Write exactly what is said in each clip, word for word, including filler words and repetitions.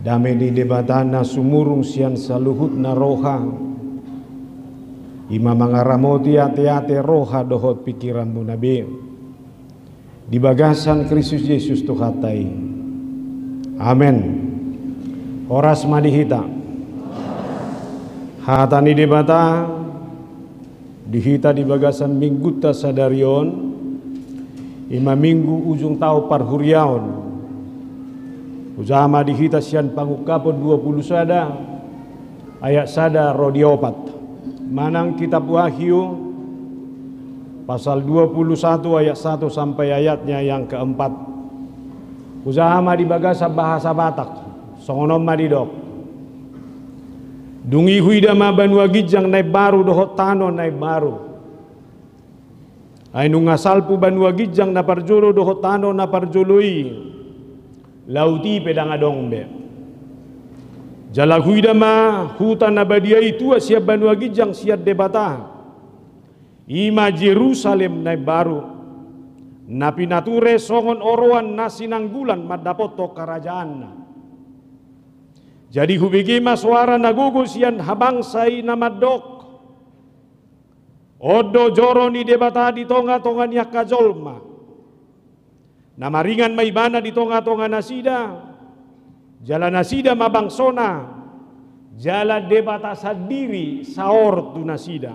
Dame ni Debata na sumurung sian saluhutna roha, i ma mangaramoti ateate, roha dohot pingkiranmuna be, di bagasan Kristus Jesus Tuhanta i. Amen. Horas ma di hita. Hata ni Debata di hita di bagasan minggunta sadari on, i ma minggu ujung taon parhuriaon. Hujaha ma di hita sian Pangungkapon dua pulu sada, ayat sada ro di opat. Manang Kitab Wahyu, pasal dua pulu satu ayat satu sampai ayatnya yang keempat. Hujaha ma di bagasan bahasa Batak, songon on ma didok. Dung i huida ma banua ginjang na imbaru dohot tano na imbaru. Ai nunga salpu banua ginjang na parjolo dohot tano na parjolo i, laut i pe ndang adong be. Jala huida ma huta na badia i tuat sian banua ginjang sian Debata, i ma Jerusalem na imbaru, na pinature songon oroan na sinanggulan mandapothon harajaanna. Jadi hubege ma soara na gogo sian habangsa i na mandok: On do joro ni Debata di tongatonga ni angka jolma. Na maringan ma Ibana di tongatonga nasida, jala nasida ma bangsoNa, jala Debata sandiri saor tu nasida.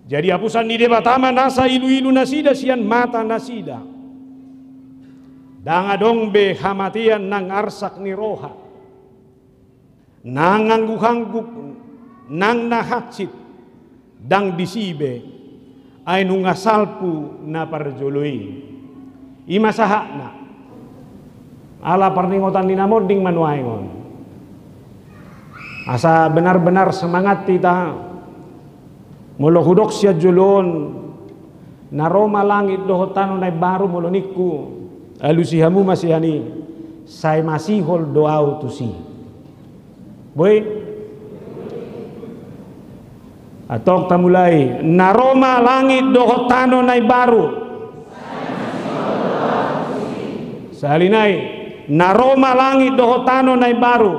Jadi apusan ni Debata ma nasa iluilu nasida sian mata nasida. Ndang adong be hamatean nang arsak ni roha, nang anggukanggu, nang na hansit, ndang disi be, ai nunga salpu na parjolo i. I ma sahatna. Ala parningotan ni na monding ma nuaeng on. Asa benarbenar semangat hita. Molo hudok sian jolo on, na ro ma langit dohot tano na imbaru, molo ningku, alusi hamu ma sian i, sai masihol do ahu tusi. Boi? Antong tamulai. Na ro ma langit dohot tano na imbaru. Sahali nai. Na ro ma langit dohot tano na imbaru.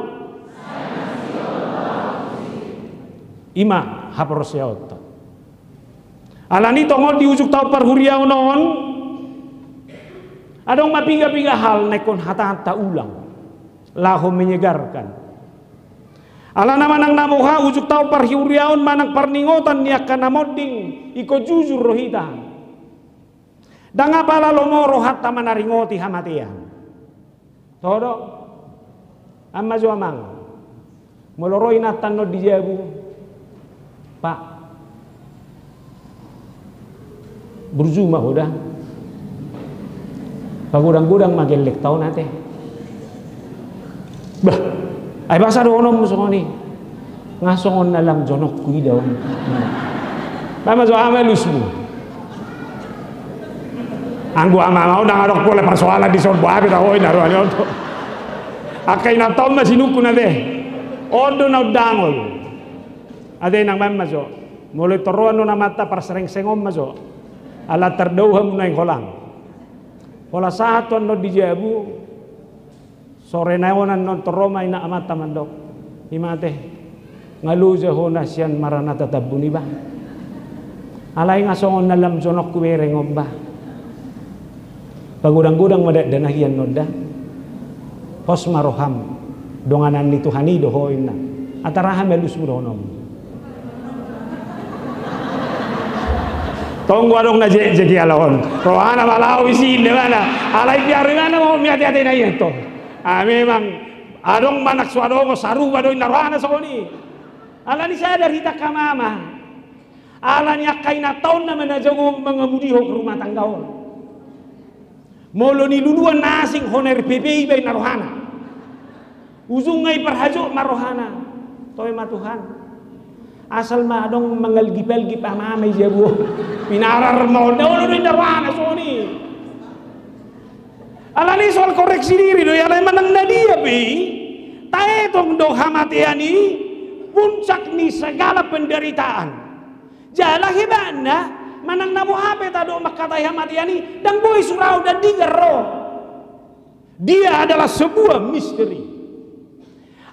I ma haporseaonta. Alani tongon di ujung taon parhuriaon on, adong ma pigapiga hal na ingkon hatahonta ulang, laho menyegarkan. Alana manang na boha, ujung taon parhuriaon manang parningotan ni angka na monding, ingkon jujur do hita. Ndang apala lomo rohanta manaringoti hamatean. Toho do? Ama jo amang. Molo ro inanta on di jabu, Pak, burju ma ho da. Pagodanggodang ma gellengta on ate. Bah, ai boasa dohononmu songon i? Nga songon na lam jonokku ida on. Bah, ma jo ama alusmu. Anggo ama on ndang adong pola parsoalan dison, boha pe taho i na rohani on. Angka inanta on ma sinungkun ate. On do na undangol. Ate inang, baen ma jo. Molo torroan on amanta, parserengseng on ma jo. Ala tardao hamu naeng holang. Holan sahat tu annon di jabu. Sore na on annon torro ma ina amanta mandok: I ma ate, nga loja hona sian Maranatha Tambun i bah. Alai nga songon na lam jonokku bereng on bah. Pagodanggodang ma dakdanak i annon da. Pos ma roham. Donganan ni Tuhan i do ho inna. Antara aha ma alusmu dohononmu? Tonggo adong na jekjek i ala on. Rohana ma laho i si inna ibana. Alai biar ibana ma on miateate na i antong. Ah, memang adong manang so adong sarupa do inna rohana songon i. Alani sadar hita angka mama. Alani angka inanta on nama na jago mangamudihon rumah tangga on. Molo niluluan na asing hona R P P i baen na rohana. Ujungna i parhajot ma rohana. Toe ma Tuhan. Asal ma adong mangalgipalgip amama i jabu on. Pinarar ma on, olo do inna rohana songon i. Alani soal koreksi diri do i, alai manang na dia pe i, taetong do hamatean i puncak ni segala penderitaan. Jala hebatna, manang na boha pe tadok mangkatai hamatean i, ndang boi suraon, ndang digar ro. Dia adalah sebuah misteri.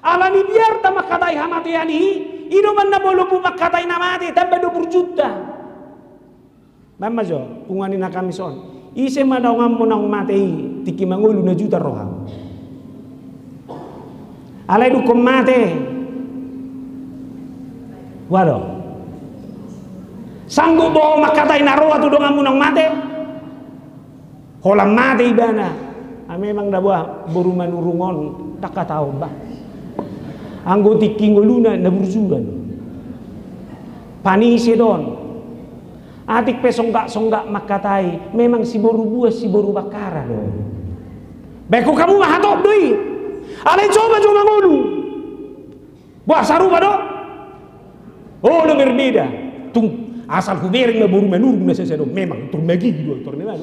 Alani biarta mangkatai hamatean i, i do umbahen na molo mangkatai na mate, tamba do burjunta. Baen ma jo, punguan ni na Kamis on. Ise ma donganmu naung mate i, tingki mangolu na juta roha. Alai dungkon mate. Waduh. Sanggup do ho mangkatai na roa tu donganmu naung mate? Holan mate ibana. Ah, memang da boha boru Manurung on, ndang hataon bah. Anggo tingki ngoluna na burju do. Panise do on. Atik pe songgak-songgak mangkatai, memang siboru buas, siboru bangkara do. Baen hamu ma hatop do i. Alai coba jo mangolu. Bah, sarupa do? Olo, berbeda. Tung, asal hubereng ma boru Manurung na sesa do, memang tor magigi do, tor memang.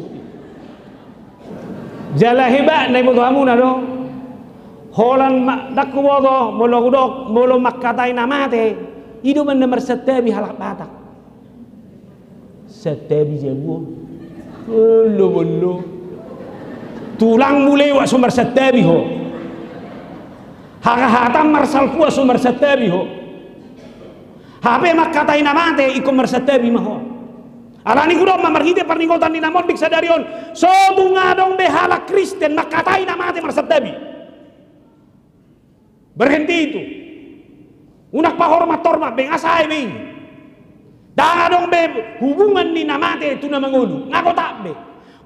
Jala hebatna, iboto hamuna do? Holan ma-, ndang huboto, molo hudok, molo mangkatai na mate, i do umbahen na marsantabi halak Batak. Santabi jabu on. Olo, bollo. Tulangmu lewat so marsantabi ho. Hahatan marsalpuan so marsantabi ho. Hape mangkatai na mate ingkon marsantabi ma ho. Alani hudok ma marhite parningotan ni na monding sadari on, so tung adong be halak Kristen mangkatai na mate marsantabi. Berhenti itu. Unang pahormat-hormat be, nga sae be i. Ndang adong be hubungan ni na mate tu na mangolu, nga gotap be.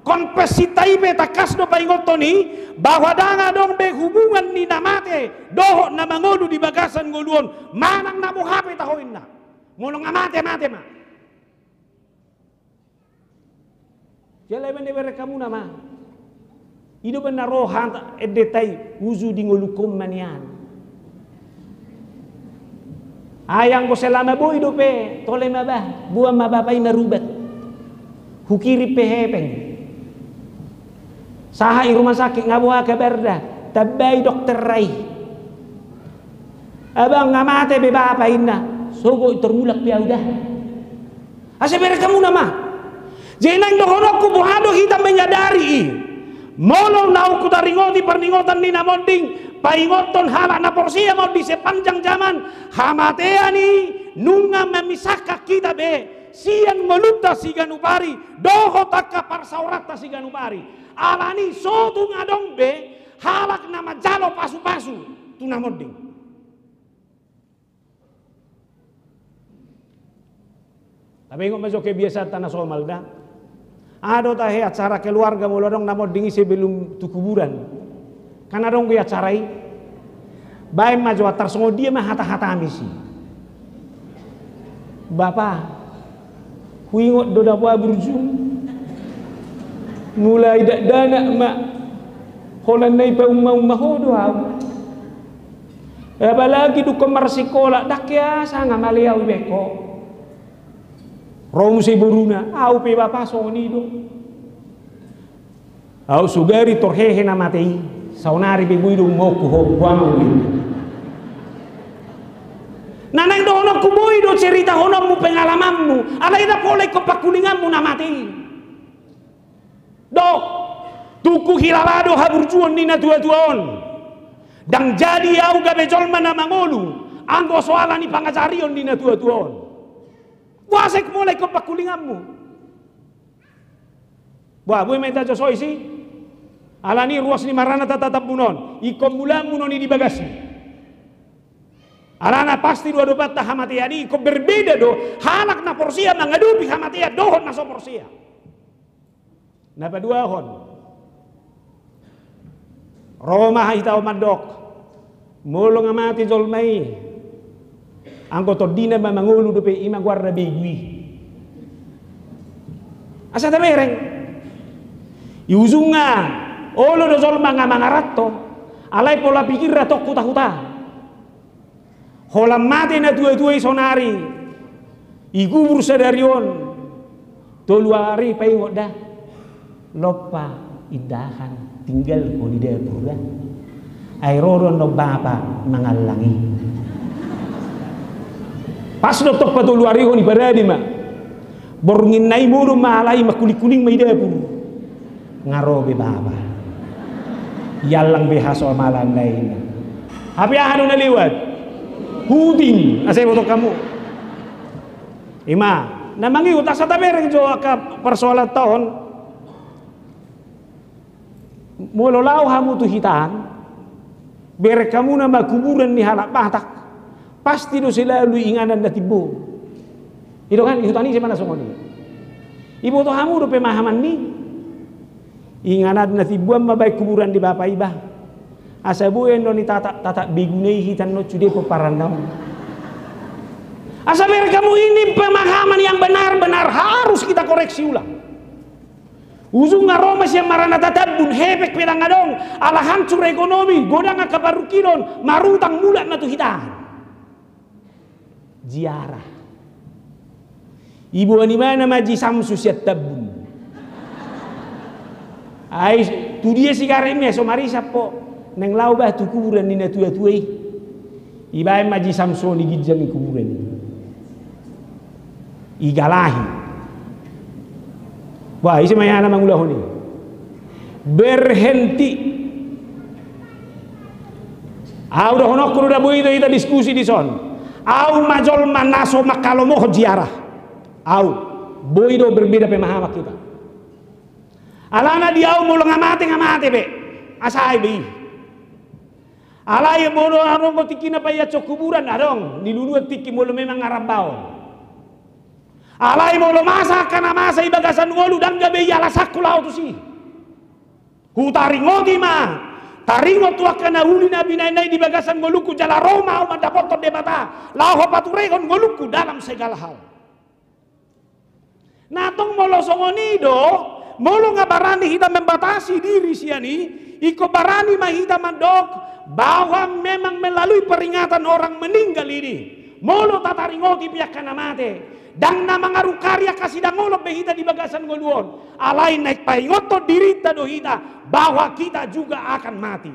Konfesinta i pe tangkas do paingothon i, bahwa ndang adong be hubungan ni na mate dohot na mangolu di bagasan ngolu on, manang na boha pe taho inna. Molo nga mate, mate ma. Jala baen dibereng hamuna ma. I do umbahen na ro hata endenta i, uju dingoluhon ma nian. Ai anggo selama boi dope, tole ma bah, boan ma bapa i marubat. Hukirim pe hepeng. Sahat i rumah sakit, nga boha kabarna, tambai dokter ra i. Abang, nga mate be bapa inna, sogot, tor mulak pe au da. Asa bereng hamuna ma. Jadi naeng dohononku, boha do hita menyadari i? Molo naung hutaringoti parningotan ni na monding, paingothon halak na porsea ma on di sepanjang zaman, hamatean i nunga memisahkan hita be sian ngolunta siganup ari dohot angka parsaoranta siganup ari. Alani so tung adong be halak na manjalo pasu-pasu tu na monding. Taringot ma jo kebiasaanta na somal da. Adong tahe acara keluarga molo adong na monding i sebelum tu kuburan. Kan adong do i acara i. Baen ma jo antar songon dia ma hata-hatami si. Bapa, huingot do da boha burjum. Mulai dakdanak ma. Holan na ipaumma-umma ho do au. Apalagi dungkon marsikola, ndang hea sanga male au ibaen ho. Ro muse boruna, au pe bapa songon i do. Au sugari tor hehe na mate i, saonari pe boi do ummaonku ho, boha ma uli. Na naeng dohononku, boi do ceritahononmu pengalamanmu, alai ndang pola ingkon pangkulinganmu na mate i. Dok, tung hurang do haburjuon ni na tua-tua on. Ndang jadi au gabe jolma na mangolu, anggo so alani pangajarion ni na tua-tua on. Boasa mulai ingkon pangkulinganmu? Boha, boi ma hita jo so i si. Alani ruas ni marana tatatap munon, ingkon mulaan munon i di bagasni. Alana pasti do adopanta hamatean i, ingkon berbeda do halak na porsea mangadopi hamatean dohot na so porsea. Na paduahon, ro ma hita on mandok, molo nga mate jolma i, anggo tondina ma mangolu dope, i ma goarna begu i. Asa tabereng. I ujungna, olo do jolma nga mangaranto, alai pola pikirna tong huta-huta. Holan mate na tua-tua i saonari, ikubur sadari on, tolu ari paingot da. Lompa indahan tinggalhon i dapur da. Ai ro do annon bapa mangallang i. Pas do tong patoluarihon i, parade ma. Borngin na i modom ma alai mangkuling-kuling ma i dapur. Nga ro be bapa. Iallang be hasomalan na i. Hape aha do na lewat? Huting, asa iboto hamu. Ima, na mangihut asa tabereng jo angka parsoalanta on. Molo laho hamu tu hitaan, bereng hamu nama kuburan ni halak Batak, pasti do selalu inganan na timbo. I do kan, i huta ni ise ma na songon i. Iboto hamu do pemahaman ni inganan na timbo ma baen kuburan ni bapa iba. Asa boi do ni tatak, tatak beguna i hita on sude pomparanna on. Asa bereng hamu, ini pemahaman yang benar-benar harus kita koreksi ulang. Ujungna ro ma sian marana Tambun, hepeng pe ndang adong, ala hancur ekonomi, godang angka parungkilon, marutang mulak ma tu hitaan. Ziarah. Iboan ibana ma Haji Samsu sian Tambun. Ai tu dia sigaretmi, so marisap ho. Naeng laho bah tu kuburan ni natua-tua i. Ibaen ma Haji Samsu on di ginjang ni kuburan i. Igalahi. Wah, ise ma ia na mangulahon i. Berhenti. Au dohononku do, nda boi do hita diskusi dison. Au ma jolma na so manghalomohon ziarah. Au. Boi do berbeda pemahaman hita. Alana di au molo nga mate, nga mate be. Asa ai be i. Alai molo adong do tingki na paiashon kuburan, adong niluluan tingki molo memang nga rambaon. Alai molo masa angka na masa i bagasan ngolu, ndang gabe i alasanku laho tusi. Hutaringoti ma, taringot tu angka na uli na binahenna i di bagasan ngolungku, jala ro ma au mandapothon Debata laho paturehon ngolungku dalam segala hal. Na tong molo songon i do, molo nga barani hita membatasi diri sian i, ingkon barani ma hita mandok bahwa memang melalui peringatan orang meninggal ini, molo tataringoti pe angka na mate, ndang na mangarungkari angka sidangolon be hita di bagasan ngolu on. Alai naeng paingothon dirinta do hita bahwa kita juga akan mati.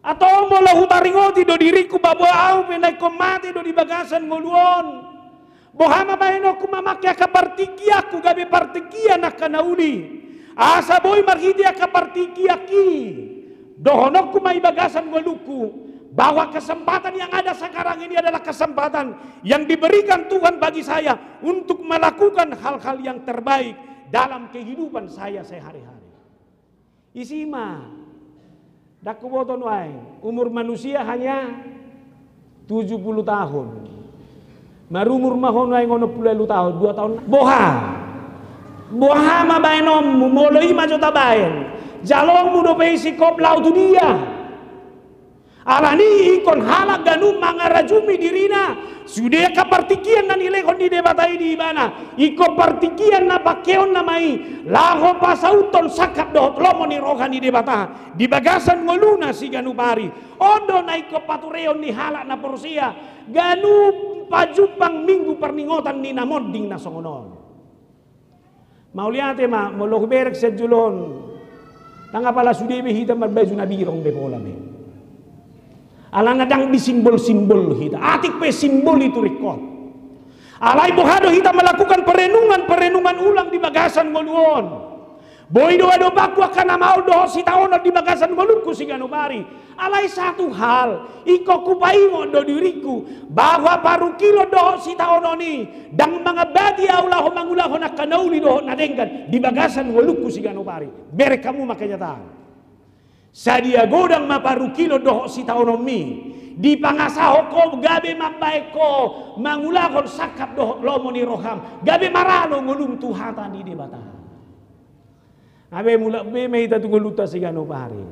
Atau molo hutaringoti do diringku bahwa au pe na ingkon mate do di bagasan ngolu on, boha ma baenonku mamangke angka partingkianku gabe partingkian angka na uli, asa boi marhite angka partingkianki dohononku ma i bagasan ngolungku bahwa kesempatan yang ada sekarang ini adalah kesempatan yang diberikan Tuhan bagi saya untuk melakukan hal-hal yang terbaik dalam kehidupan saya sehari-hari. Isi ma. Ndang huboto nuaeng, umur manusia hanya tujuh puluh tahun. Marumur ma ho nuaeng onom puluh ualu tahun, dua tahun. Boha? Boha ma baenonmu, molo i ma jo tabaen? Jaloonmu dope i singkop laho tu dia? Alani i ingkon halak ganup mangarajumi dirina, sude angka partingkian na nilehon ni Debata i di ibana, ingkon partingkian na pangkeonna ma i laho pasauthon sangkap dohot lomo ni roha ni Debata di bagasan ngoluna siganup ari. On do na ingkon paturehon ni halak na porsea ganup pajumpang Minggu parningotan ni na monding na songon on. Mauliate ma, molo hubereng sian jolo on, ndang apala sude be hita marbaju na birong be pola be. Alana ndang disimbol-simbol hita, atik pe simbol i tu ringkot. Alai boha do hita melakukan perenungan-perenungan ulang di bagasan ngolu on? Boi do adopanku angka na maol dohot sitaonon di bagasan ngolungku siganup ari. Alai satu hal, ingkon hupaingot do diringku, bahwa parungkilon dohot sitaonon i ndang mangambati au laho mangulahon angka na uli dohot na denggan di bagasan ngolungku siganup ari. Bereng hamu ma kenyataan. Sadia godang ma parungkilon dohot sitaononmi, dipangasahon ho gabe mambahen ho mangulahon sangkap dohot lomo ni roham, gabe maralo ngolum tu hata ni Debata. Gabe mulak be ma hita tu ngolunta siganup ari.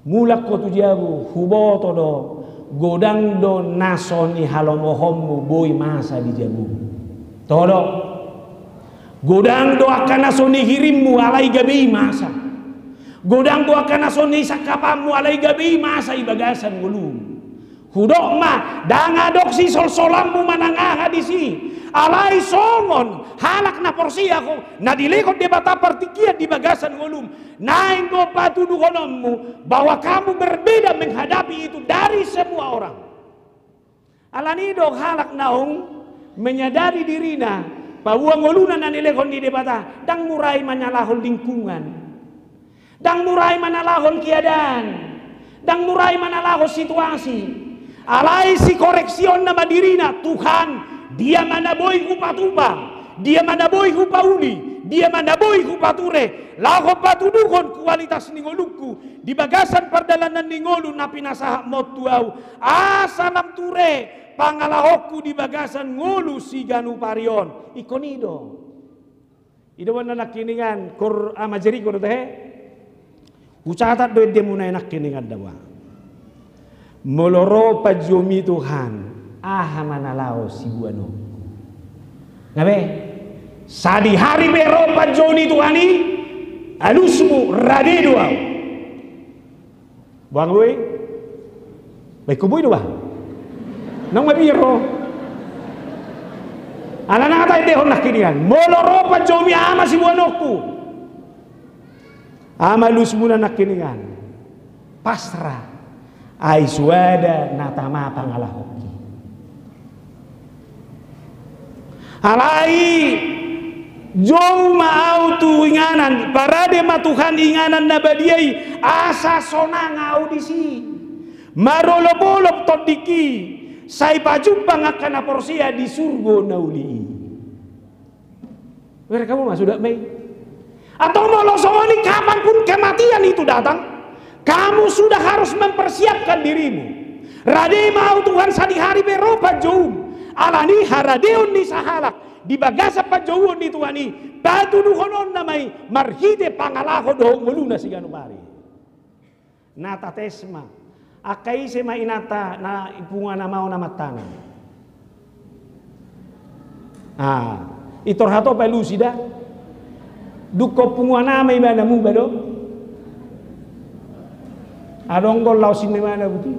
Mulak ho tu jabu, huboto do, godang do na so nihalomohonmu boi masa di jabu. Toho do? Godang do angka na so nihirimmu alai gabe i masa. Godang do angka na so nisangkapanmu alai gabe i masa i bagasan ngolum. Hudok ma, ndang adong sisolsolanmu manang aha disi. Alai songon halak na porsea ho, na dilehon Debata partingkian di bagasan ngolum, naeng do patuduhononmu bahwa kamu berbeda menghadapi itu dari semua orang. Alani i do halak naung menyadari dirina, paboa ngoluna na nilehon ni Debata, ndang mura i manyalahon lingkungan. Ndang mura i manalahon keadaan, ndang mura i manalahon situasi. Alai sikoreksionna ma dirina, Tuhan, dia ma na boi hupatupa, dia ma na boi hupauli, dia ma na boi hupature, laho patuduhon kualitas ni ngolungku di bagasan pardalanan ni ngolu na pinasahatmu tu ahu, asa lam ture pangalahonku di bagasan ngolu siganup ari on. Ingkon i do. I do boan na nangkiningan, kor ama Jeriko do tahe. Hucatat do endemuna i nangkiningan da boha. Molo ro panjouonmi Tuhan, aha ma na laho siboanonku? Nga be, sadihari be ro panjouon ni Tuhan i, alusmu, rade do ahu. Boha nga boi? Baen ho boi do boha? Naung mabiar ho. Alana nga taendehon nangkiningan. Molo ro panjouonmi, aha ma siboanonku? Aha ma alusmuna nangkiningan? Pasrah. Ai suada na tama pangalahonki. Alai jou ma ahu tu inganan, parade ma Tuhan inganan na badia i, asa sonang ahu disi. Marolopolop tondingki, sai pajumpang angka na porsea di surgo na uli i. Bereng hamu ma suda ma i. Atau molo songon i, kapanpun kematian itu datang, kamu sudah harus mempersiapkan dirimu. Rade ma ahu Tuhan sadihari be ro panjoum. Alani haradeon ni sahalak di bagasan panjouon ni Tuhan i, patuduhononna ma i marhite pangalaho dohot ngoluna siganup ari. Na tates ma. Angka ise ma inanta na i punguan ama on amantana? Ah, i torhat on palusi da. Dungkon punguan ama ibana muba do. Adong gol laos inna ibana buti.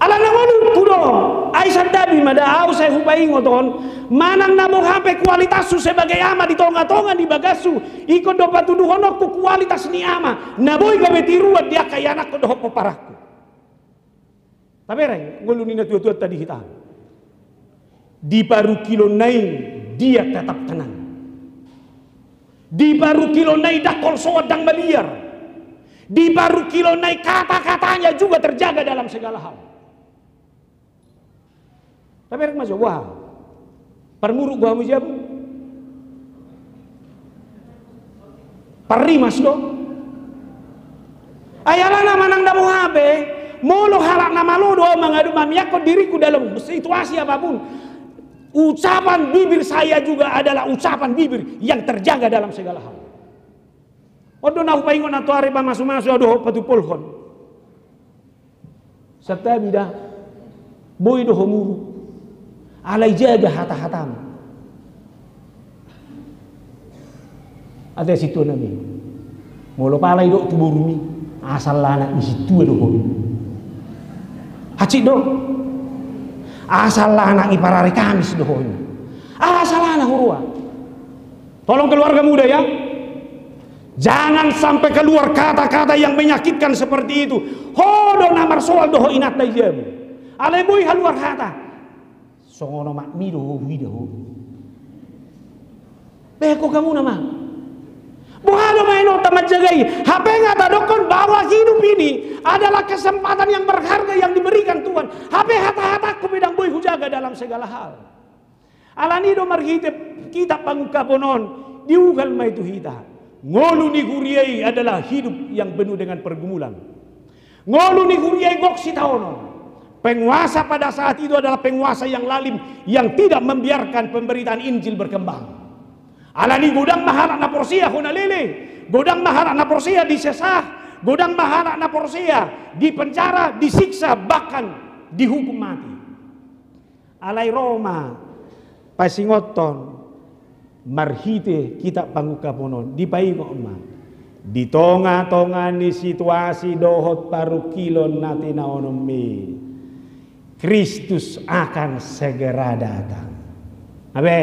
Alana ngolungku do, ai santabi ma da ahu sai hupaingot on, manang na boha pe kualitashu sebagai ama di tongatonga ni bagashu, ingkon do patuduhononku kualitas ni ama na boi gabe tiruan di angka ianakkon dohot pomparanku. Tabereng ngolu ni natuatuanta di hita. Di parungkilonna i dia tetap tenang. Di parungkilonna i ndang holsoan ndang maliar. Di parungkilonna i kata-katanya juga terjaga dalam segala hal. Tabereng ma jo, boha? Parmuruk do hamu jabu? Parrimas do? Ai alana manang da boha pe, molo halak na malo do ahu mangadu mamiangkon diriku dalam situasi apapun, ucapan bibir saya juga adalah ucapan bibir yang terjaga dalam segala hal. On do na hupaingot nantoari pamasumasu ahu dohot patumpolhon. Santabi da, boi do ho muruk. Alai jaga hata-hatamu. Ate sintua nami. Molo pala didok tu borumi, asal anak ni sintua do ho. Hansit do. Asal anak ni parari Kamis do ho. Asal anak huroha. Tolong keluarga muda ya. Jangan sampai keluar kata-kata yang menyakitkan seperti itu. Ho do na marsoal dohot inanta i jabu. Alai boi haluar hata. Songon omakmi do ho huida ho. Beha ho hamu nama. Boha do baenonta manjagai? Hape nga tadokkon bahwa hidup ini adalah kesempatan yang berharga yang diberikan Tuhan. Hape hata-hataku pe ndang boi hujaga dalam segala hal. Alani do marhite kitab pangungkapon on, diuhal ma i tu hita. Ngolu ni huria i adalah hidup yang penuh dengan pergumulan. Ngolu ni huria i gok sitaonon. Penguasa pada saat itu adalah penguasa yang lalim, yang tidak membiarkan pemberitaan Injil berkembang. Alani godang ma halak na porsea hona lele, godang ma halak na porsea disesah, godang ma halak na porsea dipenjara, disiksa, bahkan dihukum mati. Alai ro ma pasingothon marhite kitab pangungkapon on, dipaingot ma. Di tonga-tonga ni situasi dohot parungkilon na tinaononmi, Kristus akan segera datang. Abe,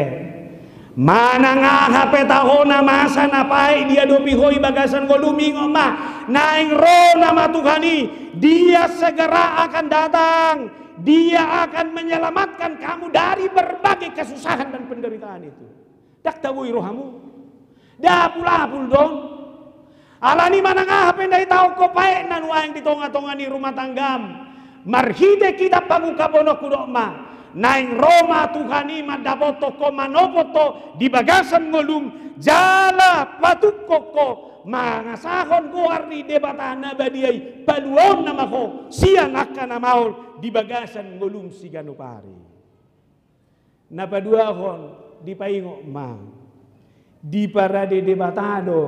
manang aha pe taho na masa na paet diadopi ho i bagasan ngolumi, ingot ma, naeng ro nama Tuhan i, Dia segera akan datang. Dia akan menyelamatkan kamu dari berbagai kesusahan dan penderitaan itu. Ndang taboi rohamu. Dapul-apul do on. Alani manang aha pe na itaon ho paetna nuaeng di tonga-tonga ni rumah tanggam, marhite kitab pangungkapon on hudok ma, naeng ro ma Tuhan i mandapothon ho, manopot ho di bagasan ngolum, jala patungkon ho mangasahon goar ni Debata na badia i, paluaonna ma ho sian angka na maol di bagasan ngolum siganup ari. Na paduahon, dipaingot ma, diparade Debata do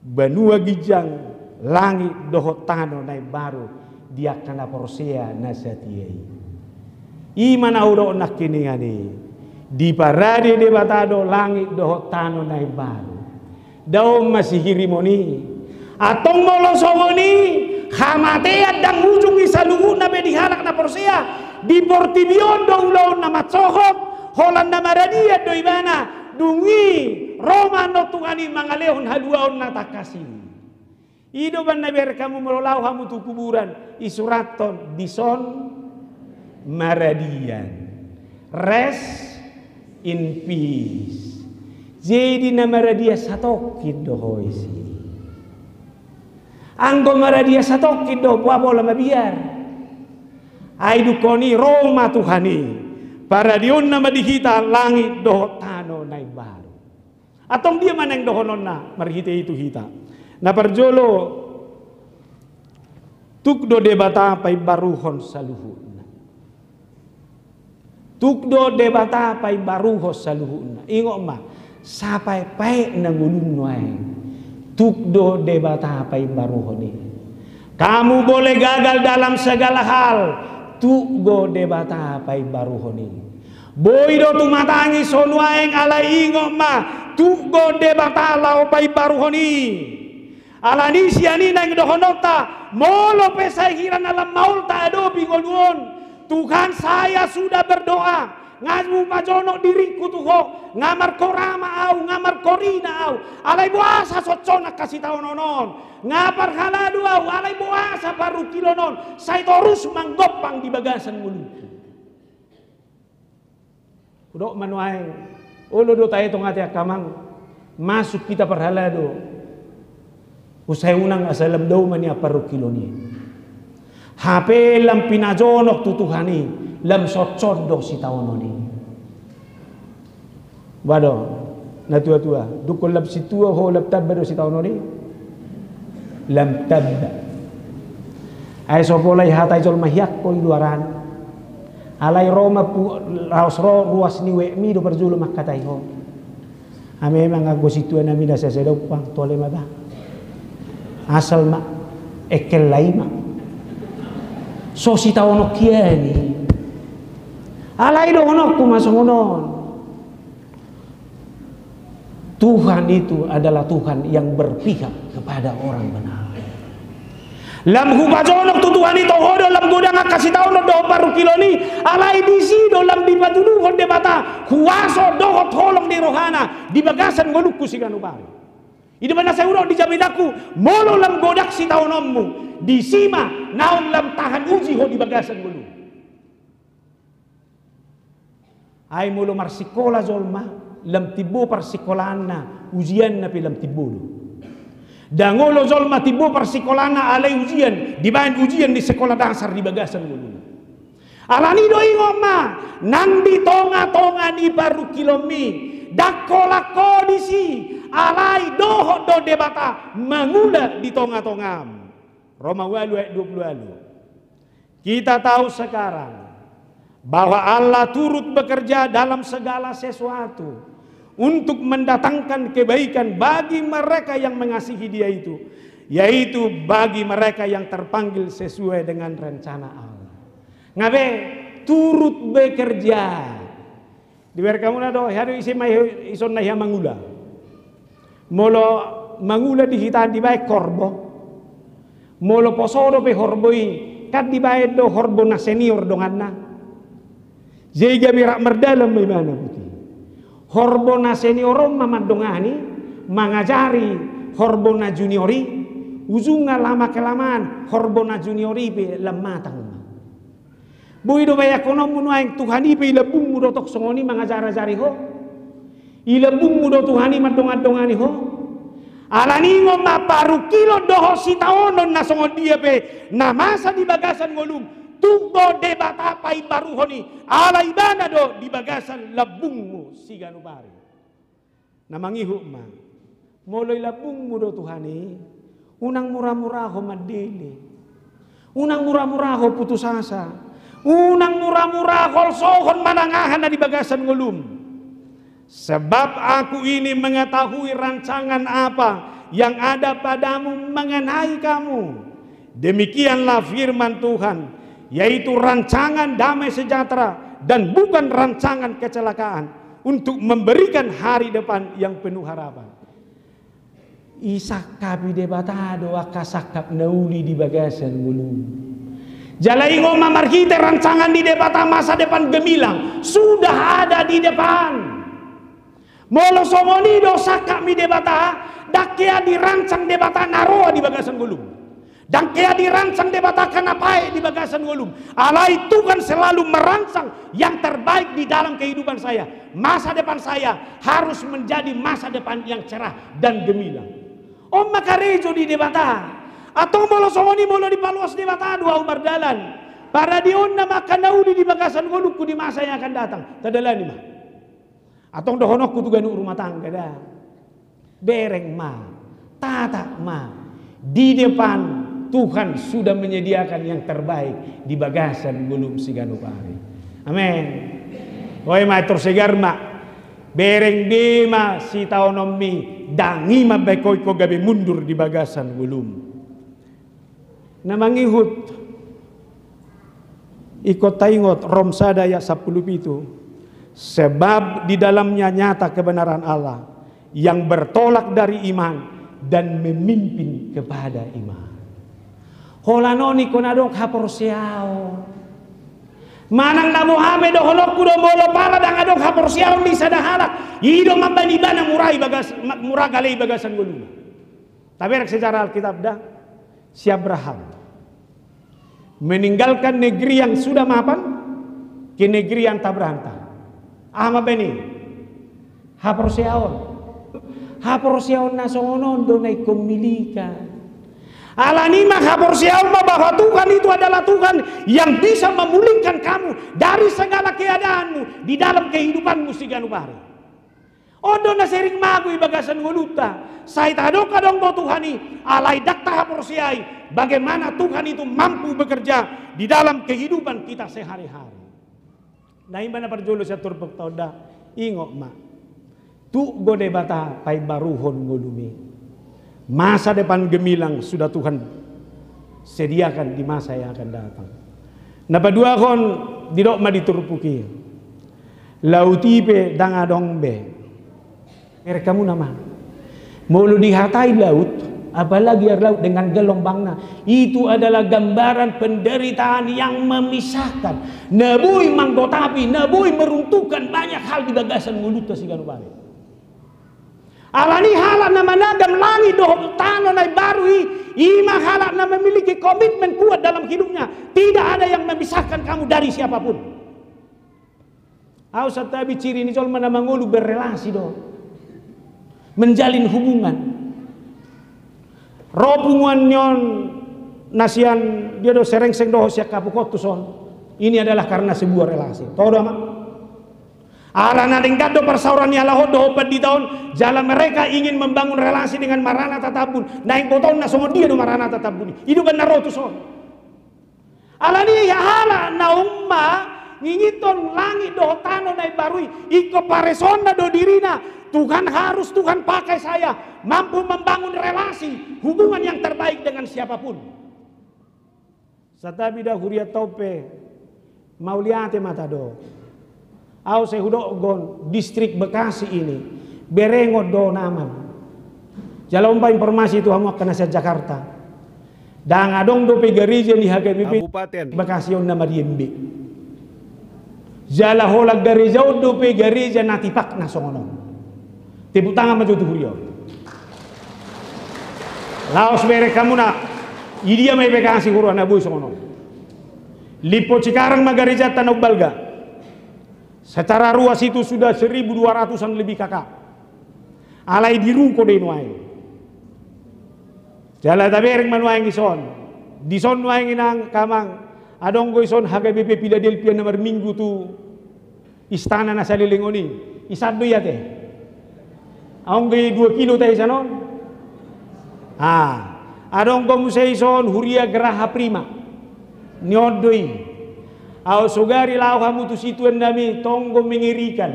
banua ginjang, langit dohot tano na imbaru di angka na porsea na satia i. I ma na hudok nangkiningan i, diparade Debata do langit dohot tano na imbaru. Dao ma sihirimon i. Antong molo songon i, hamatean ndang ujung ni saluhutna be di halak na porsea. Di portibi on do ulaonna mansohot, holan na maradian do ibana. Dung i ro ma annon Tuhan i mangalehon haluaon na tangkas i. I do umbahen na bereng hamu molo laho hamu tu kuburan, isurathon dison maradian. Rest in peace. Jadi na maradian satongkin do ho disi. Anggo maradian satongkin do ho, pola mabiar. Ai dungkon i ro ma Tuhan i, paradeonna ma di hita langit dohot tano na imbaru. Antong dia ma naeng dohononna marhite i tu hita? Na parjolo, tuk do Debata paimbaruhon saluhutna. Tuk do Debata paimbaruhon saluhutna. Ingot ma, sapaet-paetna ngolum nuaeng, tuk do Debata paimbaruhon i. Kamu boleh gagal dalam segala hal, tuk do Debata paimbaruhon i. Boi do tumatangis ho nuaeng, alai ingot ma, tuk do Debata laho paimbaruhon i. Alani sian i naeng dohononta, molo pe sai hira na lam maol taadopi ngolu on, Tuhan, saya sudah berdoa, nga hupajonok diringku tu Ho, nga markora ma ahu, nga markorina ahu, alai boasa sotsot angka sitaonon on? Nga parhalado ahu, alai boasa parungkilon on sai torus manggompang di bagasan ngolungku? Hudok ma nuaeng, olo do taetong ate angka amang, masuk hita parhalado, usai unang asa lam dao ma nian parungkilon i. Hape lam pinajonok tu Tuhan i, lam sotsot do sitaonon i. Ba do, natua-tua, dungkon lam sintua ho lam tamba do sitaonon i? Lam tamba. Ai so pola ihatai jolma hian ho i luaran. Alai ro ma pu-, laos ro ruas ni wekmi do parjolo manghatai ho. A memang anggo sintua nami na sasada umpang tole ma ba. Asal ma, engkel lai ma. So sitaonon hian i. Alai dohononku ma songon on. Tuhan itu adalah Tuhan yang berpihak kepada orang benar. Lam hupajonok tu Tuhan i, toho do lam godang angka sitaonon dohot parungkilon i, alai disi do lam dipatuduhon Debata huaso dohot holong ni rohana di bagasan ngolungku siganup ari. I do umbahen na sai hudok di jamita nangku, molo lam godang sitaononmu, disi ma naung lam tahan uji ho di bagasan ngolum. Ai molo marsikola jolma, lam timbo parsikolaanna, ujianna pe lam timbo do. Ndang olo jolma timbo parsikolaanna alai ujian, dibaen ujian di sekolah dasar di bagasan ngoluna. Alani do ingot ma, nang di tonga-tonga ni parungkilonmi, ndang holan ho disi, alai dohot do Debata mangula di tonga-tongam. Roma ualu ayat dua puluh ualu. Kita tahu sekarang bahwa Allah turut bekerja dalam segala sesuatu untuk mendatangkan kebaikan bagi mereka yang mengasihi Dia itu, yaitu bagi mereka yang terpanggil sesuai dengan rencana Allah. Nga be, turut bekerja. Dibereng hamuna do, hea do ise ma i-, ison na hea mangula. Molo mangula di hita an dibaen horbo. Molo poso dope horbo i, kan dibaen do horbo na senior donganna. Jadi gabe rap mardalan ma ibana, botima. Horbo na senior on ma mandongani, mangajari horbo na junior i, ujungna lama kelamaan horbo na junior i pe lam matang ma. Boi do bayangkononmu nuaeng, Tuhan i pe i lambungmu do tong songon i mangajar-ajari ho. I lambungmu do Tuhan i mandongan-dongani ho. Alani i ingot ma, parungkilon dohot sitaonon na songon dia pe na masa di bagasan ngolum, tung do Debata paimbaruhon i, ala Ibana do di bagasan lambungmu siganup ari. Na mangihut ma, molo i lambungmu do Tuhan i, unang mura-mura ho mandele. Unang mura-mura ho putus asa. Unang mura-mura holsohon manang aha na di bagasan ngolum. Sebab Aku ini mengetahui rancangan apa yang ada padamu mengenai kamu. Demikianlah firman Tuhan, yaitu rancangan damai sejahtera dan bukan rancangan kecelakaan, untuk memberikan hari depan yang penuh harapan. Isangkapi Debata do angka sangkap na uli di bagasan ngolum. Jala ingot ma, marhite rancangan ni Debata, masa depan gemilang sudah ada di depan. Molo songon i do sangkap ni Debata, ndang hea dirancang Debata na roa di bagasan ngolum. Ndang hea dirancang Debata angka na paet di bagasan ngolum. Alai Tuhan selalu merancang yang terbaik di dalam kehidupan saya. Masa depan saya harus menjadi masa depan yang cerah dan gemilang. On ma karejo ni Debata. Antong molo songon i, molo dipaluas Debata do ahu mardalan, paradionna ma angka na uli di bagasan ngolungku di masa yang akan datang. Tadalani ma. Antong dohononku tu ganup rumah tangga da. Bereng ma, tata ma. Di depan Tuhan sudah menyediakan yang terbaik di bagasan ngolum siganup ari. Amen. Oi ma, Intor Segar ma. Bereng be ma sitaononmi, ndang i mambahen ho ingkon gabe mundur di bagasan ngolum. Na mangihut, ingkon taingot Rom sada ayat sampulu pitu. Sebab di dalamnya nyata kebenaran Allah yang bertolak dari iman dan memimpin kepada iman. Holan on ingkon adong haporseaon. Manang na boha pe dohononku do, molo pala ndang adong haporseaon di sada halak, i do mambahen ibana mura i bagas, ma-, mura gale i bagasan ngoluna. Tabereng sejarah Alkitab da, si Abraham meninggalkan negeri yang sudah mapan ke negeri yang tak berantah. Aha mambahen i? Haporseaon. Haporseaon na songon on do na ingkon milikan. Alani i ma haporseaon ma bahwa Tuhan itu adalah Tuhan yang bisa memulihkan kamu dari segala keadaanmu di dalam kehidupanmu siganup ari. On do na sering mago i bagasan ngolunta. Sai tadok adong do Tuhan i, alai ndang tahaporseai bagaimana Tuhan itu mampu bekerja di dalam kehidupan kita sehari-hari. Na i ma na parjolo sian turpukta on da, ingot ma. Tung do Debata paimbaruhon ngolumi. Masa depan gemilang sudah Tuhan sediakan di masa yang akan datang. Na paduahon, didok ma di turpuk i. Laut i pe ndang adong be. Bereng hamu na ma. Molo dihatai laut, apalagi air laut dengan gelombangnya, itu adalah gambaran penderitaan yang memisahkan. Na boi manggotapi, na boi meruntuhkan banyak hal di bagasan ngolunta siganup ari. Alani halak na managam langit dohot tano na imbaru i, i ma halak na memiliki komitmen kuat dalam hidupnya. Tidak ada yang memisahkan kamu dari siapapun. Ahu santabi ciri ni jolma na mangolu berrelasi do. Menjalin hubungan. Ro punguan ni on na sian dia do, Serengseng dohot sian Kapukontus on. Ini adalah karena sebuah relasi. Toho do ama? Ala na denggan do parsaoran ni halak on dohot pandita on, jala mereka ingin membangun relasi dengan Maranatha Tambun. Naeng botoon na songon dia do Maranatha Tambun i. I do umbahen na ro tuson. Alani i halak na umma nginginhon langit dohot tano na imbaru i, ingkon paresoonna do dirina. Tuhan harus, Tuhan pakai saya mampu membangun relasi, hubungan yang terbaik dengan siapapun. Santabi da hurianta on pe, mauliate ma tadok. Ahu sai hudok on, distrik Bekasi ini berengon do naman. Jala umbahen informasi tu hamu angka na sian Jakarta. Ndang adong dope gareja ni H K B P Kabupaten Bekasi on na mardian be. Jala holan gareja on dope gareja na tipak na songon on. Tepuk tangan ma jo tu huria on. Laos bereng hamu na, i dia ma i Bekasi huroha na boi songon on. Limpot Cikarang ma garejanta na umbalga. Secara ruas itu sudah seribu dua ratusan lebih K K. Alai diruko do i nuaeng. Jala tabereng ma nuaeng ison. Dison nuaeng inang, amang, adong do ison H K B P Philadelphia na marminggu tu istana na saleleng on i. Isan do i ate? Adong do i dua kilo ate isan on? Ah, adong do muse ison huria Graha Prima. Ni on do i. Aut sogari laho hamu tu situan nami, tong do mengerikan.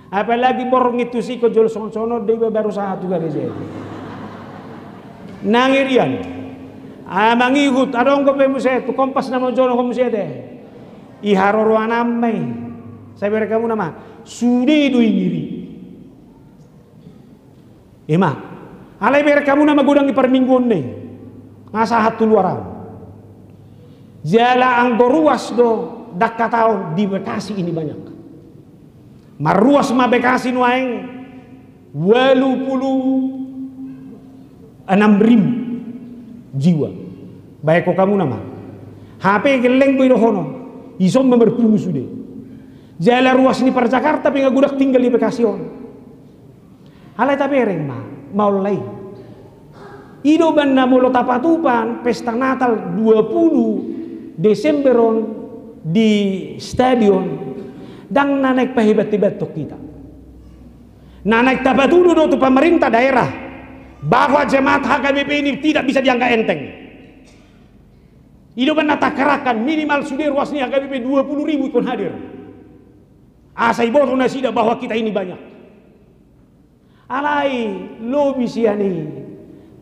Apalagi borngin tu si, ingkon jolo songon-songon on do iba baru sahat tu gareja i. Na ngerian. Ah, mangihut, adong do pe muse tu Kompas na manjouhon muse ate. I haroroan an ma i. Sai bereng hamu nama. Sude do i ngeri. Ima. Alai bereng hamu nama, godang i parmingguonna i. Nga sahat tu luar an. Jala anggo ruas do, ndang hataon, di Bekasi ini banyak. Marruas ma Bekasi nuaeng ualu pulu enam ribu jiwa. Baen hamu nama. Hape gelleng do i dohonon. Ison ma marpungu sude. Jala ruas ni par Jakarta pe nga godang tinggal di Bekasi on. Alai tabereng ma, maol i. I do umbahen na molo tapatupa pesta Natal dua pulu Desember on di stadion, ndang na naeng pahebat-hebathon hita. Na naeng tapatudu do tu pemerintah daerah bahwa jemaat H K B P ini tidak bisa dianggap enteng. I do umbahen na takerahkan minimal sude ruas ni H K B P dua pulu ribu ingkon hadir. Asa iboto nasida bahwa kita ini banyak. Alai lobi sian i,